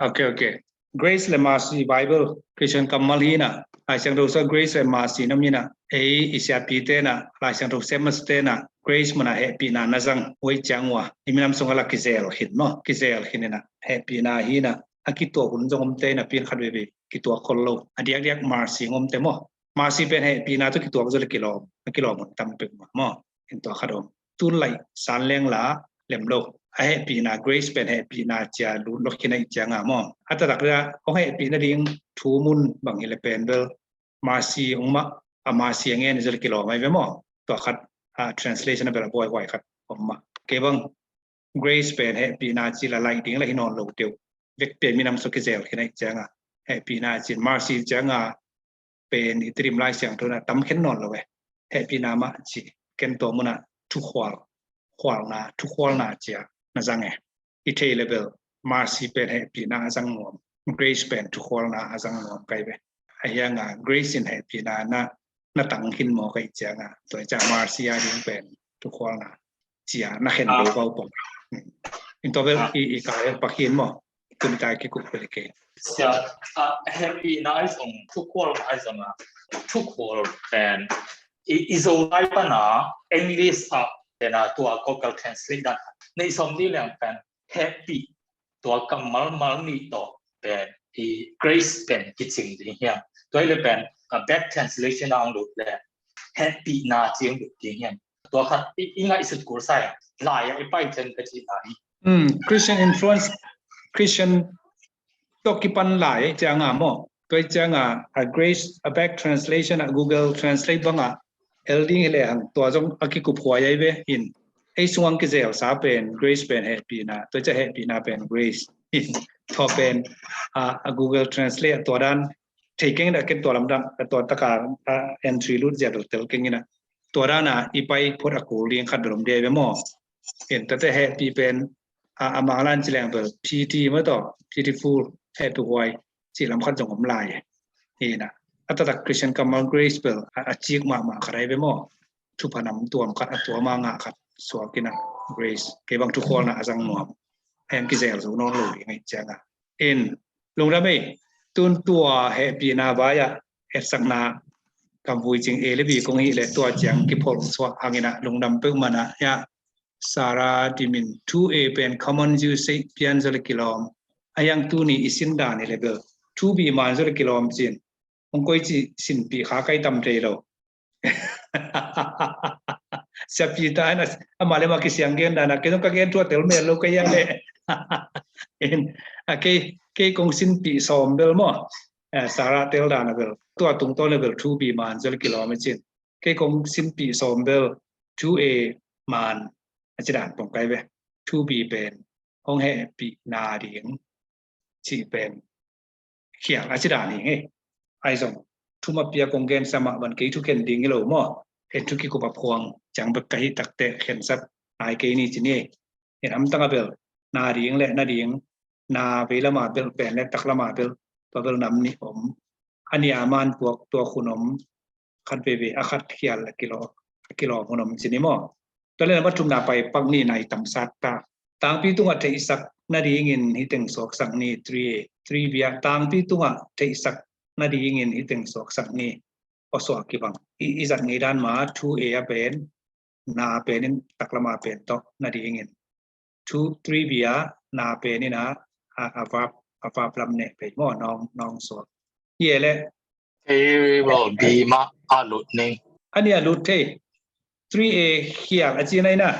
Okay, okay. Grace le mercy Bible Christian kammal hi na. Lai Siangtho sua grace le mercy na minah ei i siapi tenah Lai Siangtho sem masa tenah grace munah hehpihna na zang uai ciang ua i minam sungah la kizel khin maw, kizel khin inah hehpihna hinah a kituak hun zong om te inah pin khat veve kituak khol lo a diakdiak mercy ngom te maw. Mercy pen hehpihna tu kituak zo le kilawm a kilawm hun tam pek maw. In tua khat om tun lai san leng la lem lo. A hehpihna grace pen hehpihna cia lut lo khin a i cianga maw. A tatak ria hong hehpihna ding thu mun bang hi le pen bel mercy ong mah a mercy a ngen zol kilawm ai ve maw. Tua khat a translation a bel a buaihuai khat om mah. Kei bang grace pen hehpihna ci la laih ding la hi nawn lo teu. Vekpia minam sua kizel khin a i cianga hehpihna cin mercy cianga pen i tirim Lai Siangtho na tam khen nawn lo e. Hehpihna mah ci ken tua munah thukhual khualna thukhualna cia na zang e. I thei le bel mercy pen hehpihna a zang nuam, grace pen thukhualna a zang nuam kai ve. A hianga grace in hehpihna na na tang khin maw kai cianga tua cia mercy a ding pen thukhualna cia na khen lo pau pong. In tua bel i i ka el pakhin maw. Tuni ta kikup bel ke. Sia, a, hehpihna ai zong thukhualna ai zong a thukhual pen i, i Zolai pana English a pen a tua Google Translate dan nei som ni leng pen hehpih tua kammal mal nih tawh pen i grace pen kicing ding hiam. Tua i le pen a back translation a ang lut le hehpihna ci ang lut ding hiam. Tua khat i, i ngaihsut kul sa e. Lai a i pai cian ka cihna hi. Hmm, Christian influence, Christian tawh kipan lai cianga maw. Tua cianga a grace a back translation a Google Translate banga el ding hi le hang tua zong a kikup huai ai ve in. Ei sungang kizel sa pen grace pen hehpihna, tua cia hehpihna pen grace in. Tua pen a, a Google Translate tua dan thei keng da ken tua lamdang tua taka a entry lut zia bel tel keng ina. Tua dana i pai phot a kul ding khat bel om dia ve maw. In tate hehpih pen a, a manglan ci leng bel pity maw tawh pitiful hehpih huai ci lam khat zong om lai. Ina a tatak Christian kammal grace bel a, a cik mahmah khat ai ve maw. Thupha nam tuam khat a tuam a ngah khat suak ina grace kei bang thukhualna a zang nuam. Heng kizel zo nawn lo ding ai cianga. In lungdam ei tun tua hehpihna vai ah etsakna kam vui cing e le bi kong hi le tua ciang kiphol suak hangina lungdam peuh mana ya. Sarah dimin thu e pen common usage pian zo le kilawm. A hiang tuni i sin dan i le bel thu bi man zo le kilawm cin. Hong koi ci sinpih kha kai tam thei lo. Siapi ta in ama le ma kisiang gen dana kei zong ka gen thua tel mel lo ka hiang le. A kei kei kong sinpih sawm bel maw. Sarah tel dana bel tua tungtawn le bel thu bi man zo le kilawm a cin. Kei kong sinpih sawm bel thu e man a ci dan pong kai ve. Thu bi pen hong hehpih na ding cih pen khial a ci dan hi ngei. Ai zong thu mapia kong gen sa mah ban kei thu khen ding hi lo maw. Kei thu kikup a phuang ciang bek ka hi takte khensat nai kei ni ci ni. Hin amtang a bel na ding le na ding na vei lama bel pen le tak lama bel tua bel nam nih om. A nia man tuak tuak hun om. Khat veve a khat khial a kilawm a kilawm hun om ci ni maw. Tua le na va thumna pai pak ni nai tam sat ta. Tangpi tungah theihsak nadingin hi teng suaksak ni three a three bia tangpi tungah theihsak nadingin hi teng suaksak ni. Aw suak kibang i zat ngei dan ma thu e a pen na penin taklama pen tawh nadingin thu three bia na penin a a vap a vap lam ne pei maw nong nong suak. Hi e le Table bi mah a lut ning. A nih a lut thei. Three a khial a ci nai na.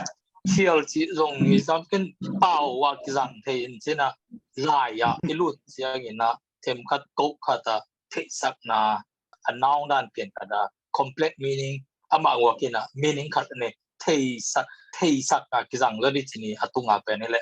Khial ci zong mi sam ken pau a kizang thei in cina lai a i lut ciangin a them khat ko khat a theihsakna a noun dan pian khat a complex meaning amah ngua kina meaning khat a ne theihsak theihsak a kizang lo di cini a tunga pen i le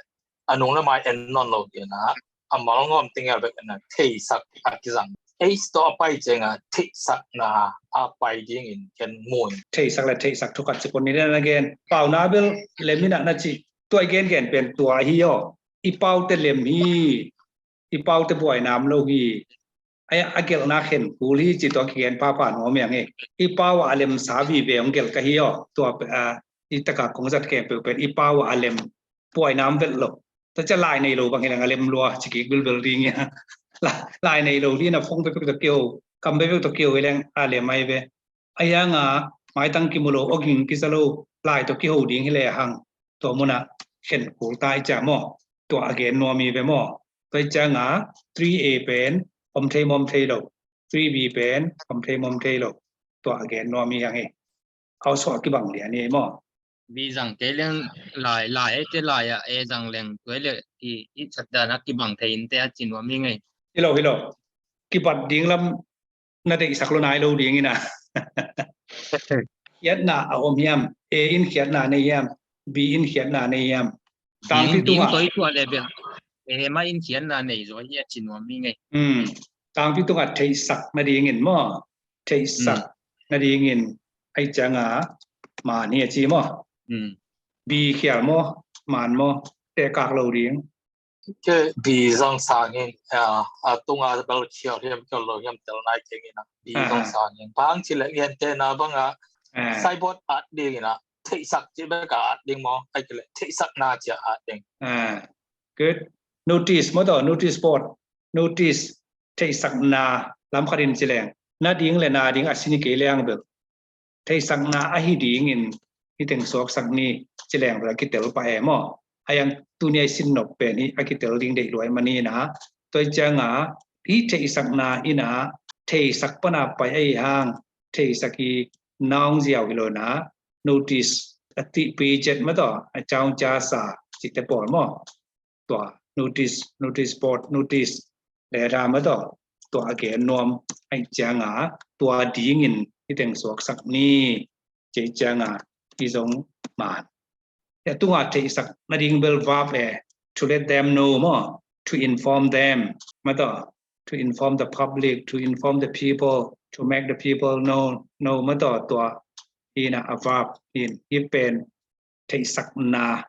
a nung le mai en nawn lo kina a mal ngawm tingel bek na theihsak a kizang. Ei sto a pai cenga theihsakna a pai dingin ken mun. Theihsak le theihsak thukat ci pon ni na gen. Pauna bel lemina na ci. Tua i gen gen pen tua hi aw. I paute lem hi. I paute buai nam lo hi. Ai a gelhna khen kul hi ci tua kigen papa nuam yang e. I pau a lem sa vive ong gelh ka hi aw. Tua i taka kong zat kem peuh pen i pau a lem buai nam vet lo. Tua cia lai nei lo bang hi leng a lem lua ci kik bilbil ding ia. Lai nei lo dina phong pepek tua keu Kam bebek tawh kiho hi leng a lem ai ve. A hianga maitang kimu lo, awging kiza lo, lai tawh kiho ding hi le hang, tua munah khen kul ta i cia maw? Tua a gen nuam hi ve maw? Tua i cianga three A pen om thei mawm thei lo, three B pen om thei mawm thei lo, tua a gen nuam hi hang hi. Au suah kibang lian hi maw? Bi zang kei leng lai, lai ei te lai ah e zang leng tuai le i, i chat dan a kibang thei in te a ci nuam hi ngei. Hi lo, hi lo. Kibat ding lam na deihsak lo nai lo ding ina. Khiatna a om hiam? A in khiatna nei hiam? B in khiatna nei hiam? Tangpi ding, ding tungah toi tuah le bia. E ma in khiatna nei zo hi a ci nuam hi ngei. Hmm. Tangpi tungah theihsak nadingin maw? Theihsak nadingin ai cianga man hi a ci maw? Hmm. B khial maw? Man maw? Tehkak lo ding. Ke bi zang sangin a, a tunga bel khial hiam khial lo hiam tel nai keng ina. Bi zang sangin bang ci le ngen te na banga. Saibot at ding ina. Theihsak ci bek a at ding maw? Ai ke le theihsakna ci a at ding. Good. Notice maw tawh, notice board. Notice, theihsakna lam khatin ci leng. Na ding le na ding a sin hi kei leng bel. Theihsakna ahi dingin hi teng suaksak ni ci leng bel a kitel pah e maw? Ai ang tuni a i sin nop pen hi a kitel ding deih luai mani na. Tua i cianga hi theihsakna ina theisak pana pai ahi hang, theisak hi noun ziau hi lo na. Notice a ti pi jet maw tawh, a caung ca sa ci te pawl maw? Tua notice, notice board, notice letter maw tawh, tua a gen nuam ai cianga tua dingin hi teng suaksak ni. Ci cianga hi zong man. A tunga theihsak nading bel verb e, to let them know maw, to inform them maw tawh, to inform the public, to inform the people, to make the people know, know maw tawh, tua hi na a verb hi. Hi pen theihsakna,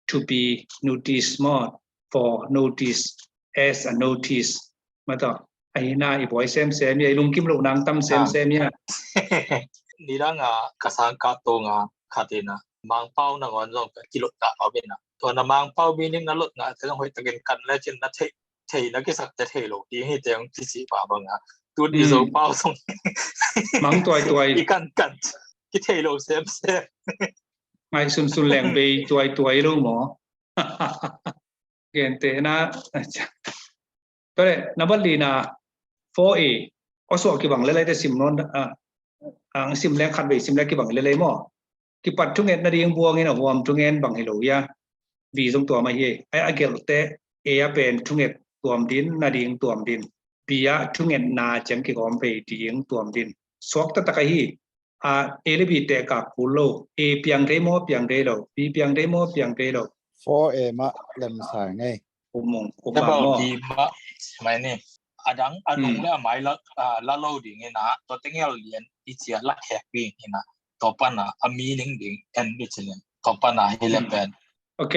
to be noticed maw, for notice, as a notice maw tawh. Ahi na i buai semsem ia, i lungkim lo nang tam semsem ia. Nidanga ka sangkah tonga khatina Mangpau nangawn zong ka kilot ka a bina. Tua na Mangpau meaning na lot ngah te zong hoih takin kan le cin na thei, thei na kisak te thei lo ding hi te hong kici pa banga. Tun i Zo pau zong mang tuai tuai, i kan kan kithei lo semsem. Ngai sunsun leng bei tuai tuai lo maw? Gente na. Tua le, na bat lina four A, a suah kibang lelai te sim non, ang sim leng khat bei sim leng kibang lelai maw? Kipat thunget nading buangin a huam thungen bang hi lo ia. B zong tuam ahi. Ai a gelhte A a pen thunget tuam din, nading tuam din. B a thungetna ciang kigawm pei ding tuam din. Suak taktak ahi. A, A le B tehkak kul lo. A piang thei maw, piang thei lo? B piang thei maw, piang thei lo? Four A mah lemsa ngei. Kumung, kumung maw? B mah mai ni. A dang a nung le a mai la, a, la lo ding ina, tua tengel lian i cia la khek ding ina, tua pana a meaning ding en bi cinin, tua pana hi le pen. Ok,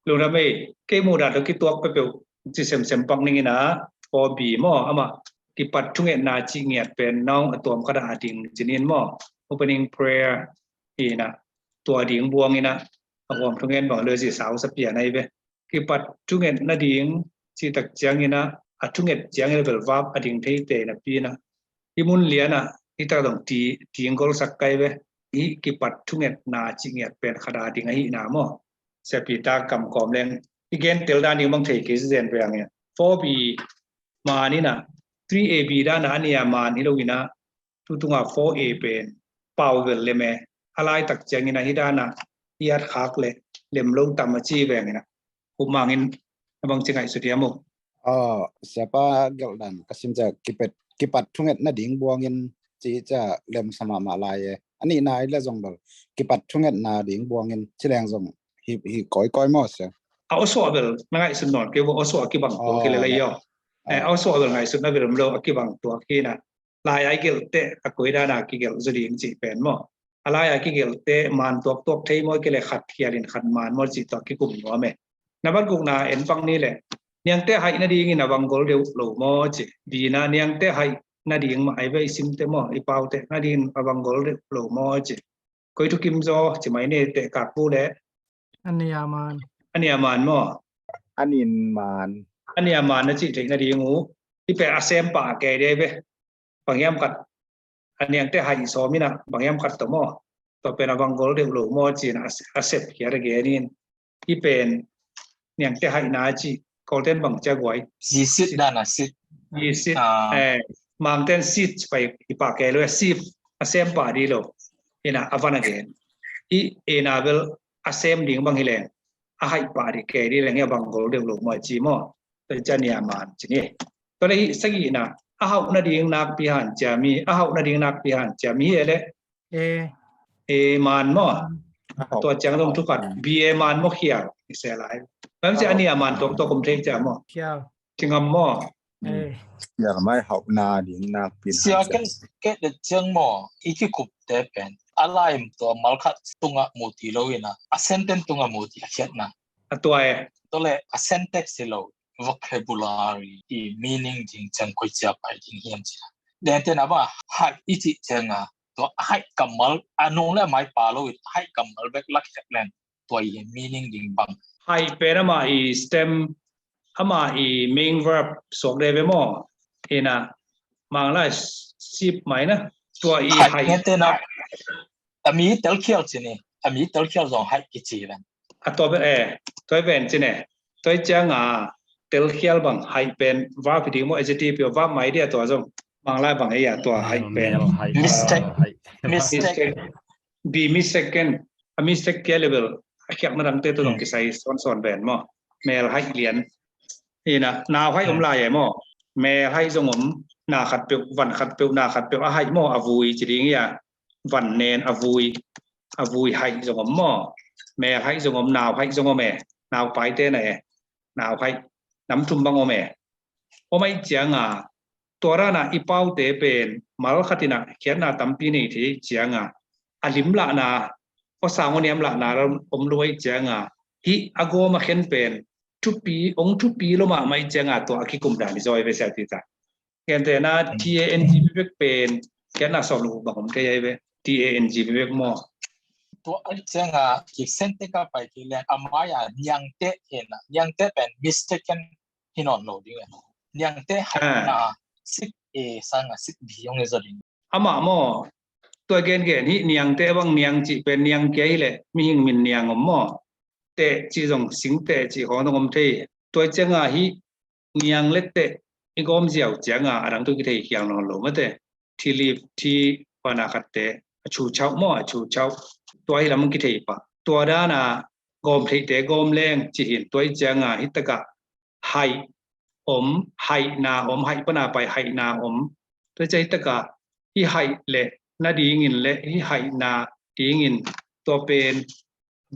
lungdam ei, kei muhdah tawh kituak peuhpeuh ci semsem pak ning ina, four B maw, amah kipat thungetna cih ngiat pen noun a tuam khat a ding cinin maw, opening prayer hi ina, tua ding buang ina, a huam thungen bang lo ci sau sa pian ai ve. Kipat thunget nading cih tak ciang ina, a thunget ciang ina bel verb a ding thei te napi ina, i mun liana i tak dong ti, ti ngol sak kai ve. I kipat thungetna cih ngiat pen khat a ding ahi na maw? Sia Peter kam kawm leng i gen tel dan ding bang thei kei zen ve ang ia. Four B man ina, three A B dan a nia man hi lo ina, tu tunga four A pen pau vel lem e. A laitak ciang ina hi dan a i at khak le lem lo tam a ci veng ina. Kumangin a bang ci ngaihsut hiam uh? Aw, siapa gelh dan ka sim cia kipat, kipat thunget nading buangin ci cia lemsa mahmah lai e. A nihna i le zong bel kipat thungetna ding buangin ci leng zong hi, hi kawikawi maw sia? A awsuah bel na ngaihsut nawn kei vo, awsuah a kibang tuak hi lelei aw. A awsuah bel ngaihsut na bel om lo, a kibang tuak hi na. Lai a i gelh teh a koi dan a kigelh zaw ding cih pen maw? A lai a kigelh teh man tuaktuak thei maw, kei le khat khial in khat man maw cih tawh kikum nuam e. Na bat gukna en pang ni le, niangte haih nadingin a bang gol deuh lo maw ci. Dina niangte haih nading mah ai ve i simte maw, i paute nadingin a bang gol deuh lo maw ci. Koi thukim zaw ci mai ni teh kak bu le. A nia man. A nia man maw? A nin man. A nia man na cih theih nading uh. I peh a sem pah kei dei ve. bang hiam khat a niangte haih sawm in a, bang hiam khat tawh maw, tua pen a vanggol deuh lo maw ci-in a, a sep hiat a gen in. Hih pen niangte haihna ci, Kawlten bang ci a guai. Yisit dan a sit. Yisit. Ah. Eh, Mangten sit pai i pah kei lo, sip a sem pah dih lo. Ina a van a gen. Hih ina bel a sem ding bang hi leng, a haih pah dih kei dih leng, hih a vanggol deuh lo maw ci maw. Tua hi ciang a nia man ci ni. Tua leh hih sagihna, a hauh nading nakpi hanciam hi, a hauh nading nakpi hanciam hi, hi leh. E. E man maw. Tua ciang dong thu khat, B A man maw khial i se lai. Bang ci a nia man tuaktuak om thei ciang maw. Khial. Ci ngam maw. E. Khial mai hauh nading nakpi hanciam. Sia ken, ken de ciang maw, i kikupte pen a laim tua mal khat tungah mu ti lo in a, a sentence tungah mu ti a khiatna. A tua e. Tua leh a sentence hi lo, vocabulary i meaning ding ciang koi cia pai ding hiam ci. Dente na ba, haih i cih ciang a, tua haih kammal a nung leh a mai pha lo in, haih kammal bek lak khiat leng, tua i meaning ding bang. Haih pen amah i stem, amah i main verb suak deuh ve maw. Ina Manglai sip mai na, tua i haih. Haih nge te na, a mi telkhial ci ni, a mi telkhial zong haih kici ven. A tua pen e, tua i pen ci ne, tua i ciang a telkhial bang haih pen verb hi ding maw, adjective hi verb mai dih a tua zong. Manglai bang e a tua haih pen. Mistake. Mistake. Be mistaken. A mistake kia level a khiakna dangte tua zong kisai sawnsawn ven maw. Mel haih lian. Ina nau haih om lai e maw. Mel haih zong om, na khatpeuh, van khatpeuh, na khatpeuh a haih maw, a vui ci ding hi a. Van nen a vui, a vui haih zong om maw. Mel haih zong om, nau haih zong om e. Nau paite na e. Nau haih nam thum bang om e. Om ahih ciang a, tua dan a i paute pen mal khat in a khiatna tampi nei thei ciang a, a limlahna, aw sang aw niam lahna om lua ahih ciang a, hih a gawm a khen pen thupi, ong thupi lo mahmah ahih ciang a, tua a kikum dan i zaw hi ve sia ti ta. Gentehna T A N G bek pen khiatna sawm lo bang om thei ahi ve. T A N G bek maw. Tua ahih ciang a, ki sentence ka pai kei leng, a mai a niangte hi na, niangte pen mistaken hi nawn lo ding e. Niangte haihna sik A sang a sik B hong hi zaw ding. Amah maw, tua gengen hih niangte bang, niang cih pen niang kia hi leh mihing min niang om maw. Teh cih zong, sing teh cih khawng zong om thei. Tua ciang a hih niang le teh i gawm ziau ciang a, a dang tung kithei khial nawn lo mate. Thi lip, thi pana khatte, a chu chauh maw, a chu chauh. Tua hi lam kithei pah. Tua dan a gawm theite gawm leng ci hi in, tua hi ciang a hih tak a haih om, haihna om, haih pana pai haihna om. Tua ciang hih tak a hih haih leh na ding in leh hih haihna ding in tua pen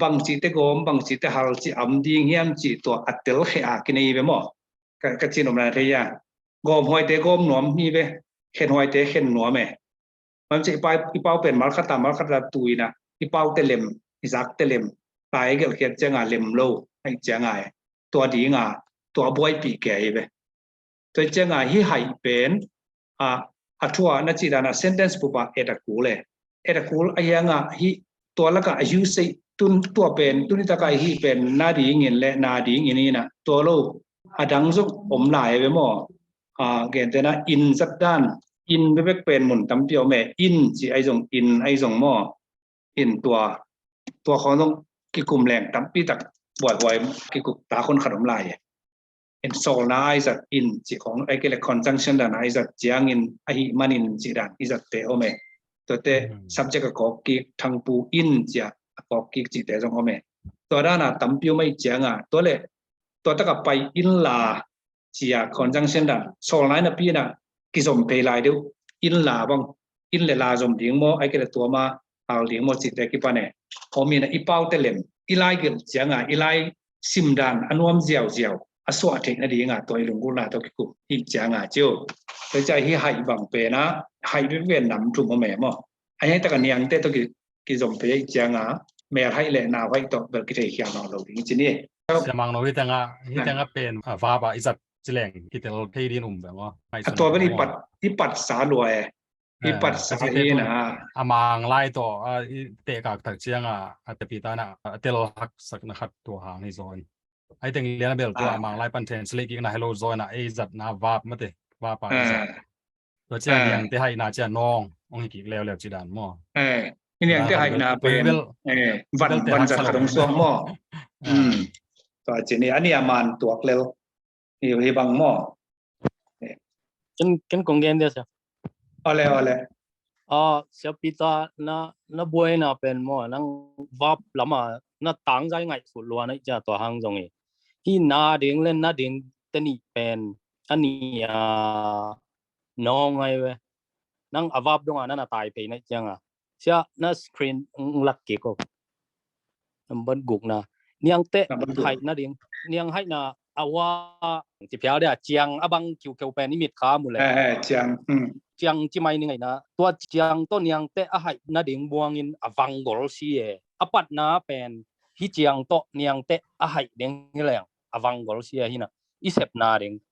bangcihte gawm, bangcihte hal cih om ding hiam cih tua a telkhe a kinei ve maw. Ka, ka cih nopna thei a. Gawmhuaite gawm nuam hi ve, khenhuaite khen nuam e. Bang ci i pau, i pau pen mal khat a, mal khat a tu in a, i paute lem, i zakte lem, lai gelhkhiat ciang a lem lo, ahih ciang a e. Tua ding a, tua buaipih kei ve. Tua ciang a hih haih pen a, a thu a na cih dan a sentence bup a et a kul e. Et a kul a hiang a hih tua lak a a usage tun tua pen, tuni tak a hih pen na ding in leh na ding in in a tua lo a dang zong om lai ve maw. A, gentehna in zat dan, in bekbek pen mun tampi om e, in cih ahi zong, in ahi zong maw. In tua, tua khawng zong kikum leng tampi tak buaihuai kikup ta khon khat om lai e. In sawlna a i zat in cih khawng, ahih kei leh conjunction dan a i zat ciangin, ahih manin cih dan i zatte om e. Tuate subject a kawk kik, Thangpu in ci a, a kawk kik cihte zong om e. Tua dan a tampi om ahih ciang a, tua leh tua tak a pai in la ci a conjunction dan, sawlna in a pi in a kizom phei lai deuh, in la bang, in le la zom ding maw, ahih kei leh tua ma hal ding maw cihte kipan e. Om in a i paute lem, i lai gelh ciang a, i lai sim dan a nuam ziauziau, a suah theih nading a tua i lunggulhna tawh kikum hi ciang a ci uh. Tua ciang hih haih bang pen a, haih bekbek nam thum om e maw. A hih tak a niangte tawh ki, kizom phei ahih ciang a, mel haih leh nau haih tawh bel kithei khial nawn lo ding ci ni. Sia Mang No, hih teng a, hih teng a pen a verb a i zat ci leng kitel thei ding um ve maw. A tua bel i pat, i patsa lua e. I patsa hi na. A Manglai tawh a i tehkak tak ciang a, a tepi ta na, a tel haksakna khat tua hang hi zaw in. Ahih teng lian a bel tua a Manglai pan translate kikna hi lo zaw in a, ei zatna verb mate, verb a i zat. Tua ciang niangte haihna ciang nawng hong hi kik leuleu ci dan maw? Eh, i niangte haihna pen, eh, van, van zat khat hong suak maw? Hmm. Tua ci ni, a nih a man tuak lel hi, hi bang maw? Ken, ken kong gen dia sia. Ole, ole. Ah, Sia Peter, na, na buaina pen maw, nang vap lama na tangzai ngaihsut lua na i cia tua hang zong i. Hi na ding le na ding te nih pen a nih a nawng ai ve. Nang a vap donga na na tai pei na i cianga. Sia na screen ng lak kik o. Nambat gukna. Niangte haih nading. Niang haihna a wa ci phial dia ciang a bang kiukeu pen i mit kha mu le. Eh, eh, ciang. Hmm. Ciang ci mai ni ngaihna. Tua ciang tawh niangte a haih nading buangin a vanggol si e. A patna pen hi ciang tawh niangte a haih ding hi leng a vanggol si e hi na. I sepna ding.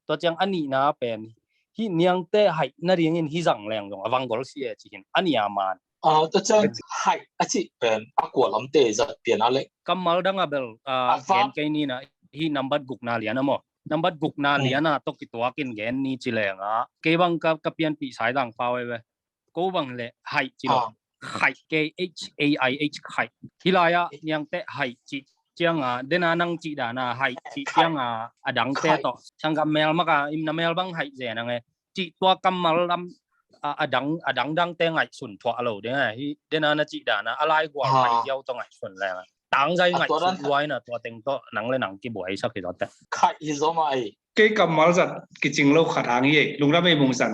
Tua ciang a nihna pen hi niangte haih nadingin hi zang leng zong a vanggol si e ci hin a nih a man. Ah, tua ciang haih a cih pen a kua lamte zat pian a le. Kammal dang a bel, ah, gen kei ni na hi nambat gukna lian a maw. Nambat gukna lian a tawh kituakin gen ni ci leng a. Kei bang ka, ka pianpih Saizang pau e ve. Ko bang le haih ci lo. Haih kei H A I H haih. Hi lai a niangte haih ci cianga, dena nang cih dana haih cih cianga a dangte tawh. Sanggam mel maka, im na mel bang haih zen ang e. Cih tua kammal lam, a, a dang, a dang dangte ngaihsun thuah lo ding e. Hi, dena na cih dana, a lai gual haih ziau tawh ngaihsun leng. Tangzai ngaihsun luai na tua teng tawh, nang le nang kibuai sak hi zawte. Khaih hi zaw mah ei. Kei kammal zat kicing lo khat hang hi ei. Lungdam ei Mungsan.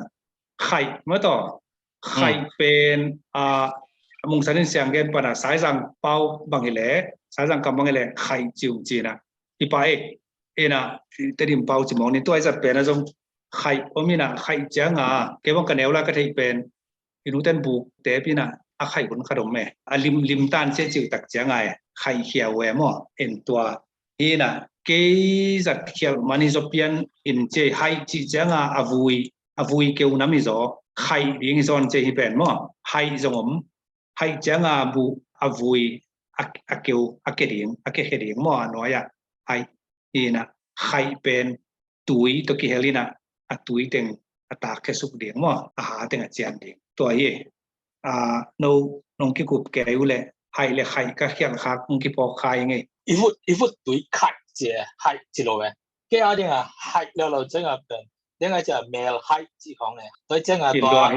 Khaih, ma tawh. Khaih pen, a, Mungsan in siang gen pana, Saizang pau bang hi le, Saizang kam bang hi le, khaih ciu cina. Hi pa e, ena, Tedim pau ci mawng ni tua i zat pen a zong khaih om ina, khaih cianga, kei bang ka neu la ka theih pen, i nuten buk tep ina, a khaih hun khat om e. A lim, lim tan cia ciu tak cianga e, khaih khia we maw, en tua. Hi na, kei zat khial mani zaw pian in cia haih ci cianga a vui, a vui keu nam i zaw, khaih ding i zawn cia hi pen maw, haih zong om, haih cianga bu, a vui, a, a keu, a ke ding, a ke khe ding maw, a nuai a, haih, hi na, khaih pen, tui tawh kihel ina, a tui teng, a tak khe suk ding maw, a ha teng a cian ding. Tua hi, a, no, nong kikup kei u le, haih le khaih ka khial khak, nong kipawk khai ngei. I vut, i vut tui khaih cia, haih ci lo e. Kei a dinga haih lo lo cianga pen. Dinga cia mel haih ci khong e. Toi cianga tua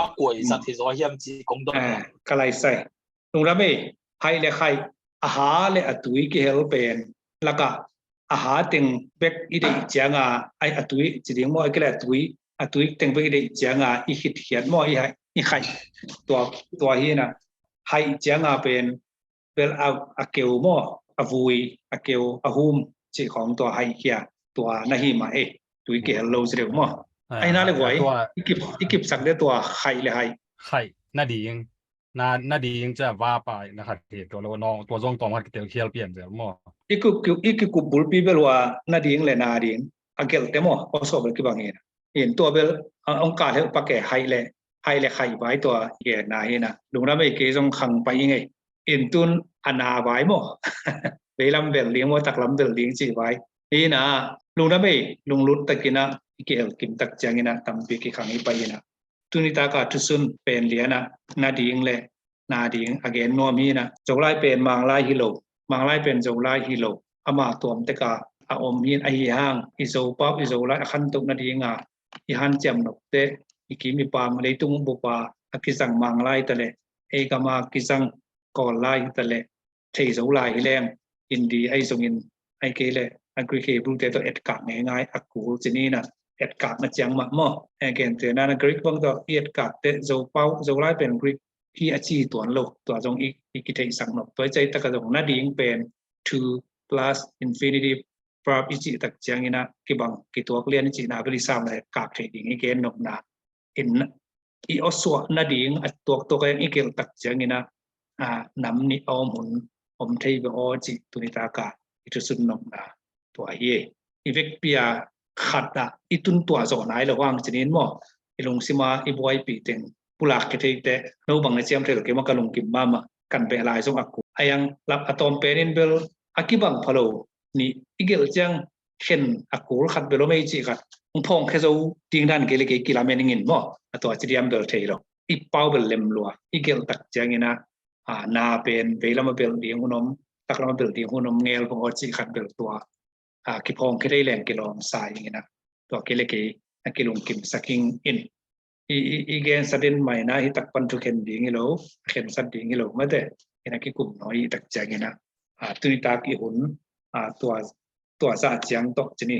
a kuai zat hi zaw hiam ci kong dong e. Ka lai sai. Lungdam ei, haih le khaih, a ha le a tui kihel pen. Laka, a ha teng bek i deih cianga, ai a tui, ci ding maw, a kile a tui, a tui teng bek i deih cianga, i khit khiat maw, i haih, i khaih. Tua, tua hi na, haih cianga pen, bel a, a keu maw, a vui, a keu, a hum, cih khawng tua haih kia, tua na hi mah e, tui kihel lo ci deuh maw. Ai na le guai, i kip, i kipsak de tua haih le haih. Haih, na ding, na, na ding cia va pai, na khat hi tua lo, nong, tua zong tawm khat kitel khial pian zel maw. I kikup, i kikup bulpi bel ua, na ding le na ding, a gelh te maw, aw sawh bel kibang hi na. In tua bel, a, ong kal helh pak e haih le, haih le khaih vai tua genna hi na. Lungdam ei kei zong khang pai i ngei. In tun a na vai maw. Veilam bel ding maw, taklam bel ding cih vai. Hi na, lungdam ei, lunglut takin a, i kihel kim tak ciangin a, tampi kikhang hi pai in a. Tuni taka thusun pen lian a, na ding le, na ding a gen nuam hi na. Zolai pen Manglai hi lo, Manglai pen Zolai hi lo. Ama tuam teka a om hi na, ahi hang, i Zopau, i Zolai a khantoh na dinga, i hanciam nokte, i kim i pam, leitung bupa, a kizang Manglai ta le, ei gama kizang Kawl lai ta le, thei zo lai hi leng, Hindi ai zongin, ai kei le, a Greek Hebrew te tawh etkak ngei ngai, a kul ci ni na, etkak na ciang mah maw. E gente na na Greek bang tawh, i etkak te, Zopau, Zolai pen Greek, hi a ci tuan lo, tua zong i, i kitheihsak nop. Tua i cai taka zong na ding pen, to plus infinitive verb i cih tak ciangin a, kibang, kituak lian i cihna bel i sam le, etkak thei ding i gen nopna. In i awsuah nading a tuaktuak a i gelh tak ciangin a, a, nam nih a om hun om thei ve aw cih tuni taka i thusun nopna tua hi. I vekpi a khat ah i tun tuah zawh nai lo hang cinin maw, i lungsima i buaipi teng pulak khe theite no bang na ciam thei lo kei ma ka lungkim mahmah kan beh lai zong a kul. A yang lap a tawm penin bel a kibang pha lo nih i gelh ciang khen a kul khat bel om ei cih khat phawngkhia zo ding dan kei le kei kilamen ingin maw, a tua ci diam bel thei lo. I pau bel lem lua, i gelh tak ciangin ah, a, na pen veilam a belh ding hun om, taklam a belh ding hun om, ngel bang aw cih khat bel tua, a, kiphawngkhia thei leng kilawm sa ingin ah, tua kei le kei a kilungkimsak ingin. I, i, i gensa den maina hi tak pan thukhen ding hi lo, khensat ding hi lo mate, ina kikum nawi i tak ciangin ah, a, tuni tak i hun, a, tua, tua zah ciang tawh ci ni.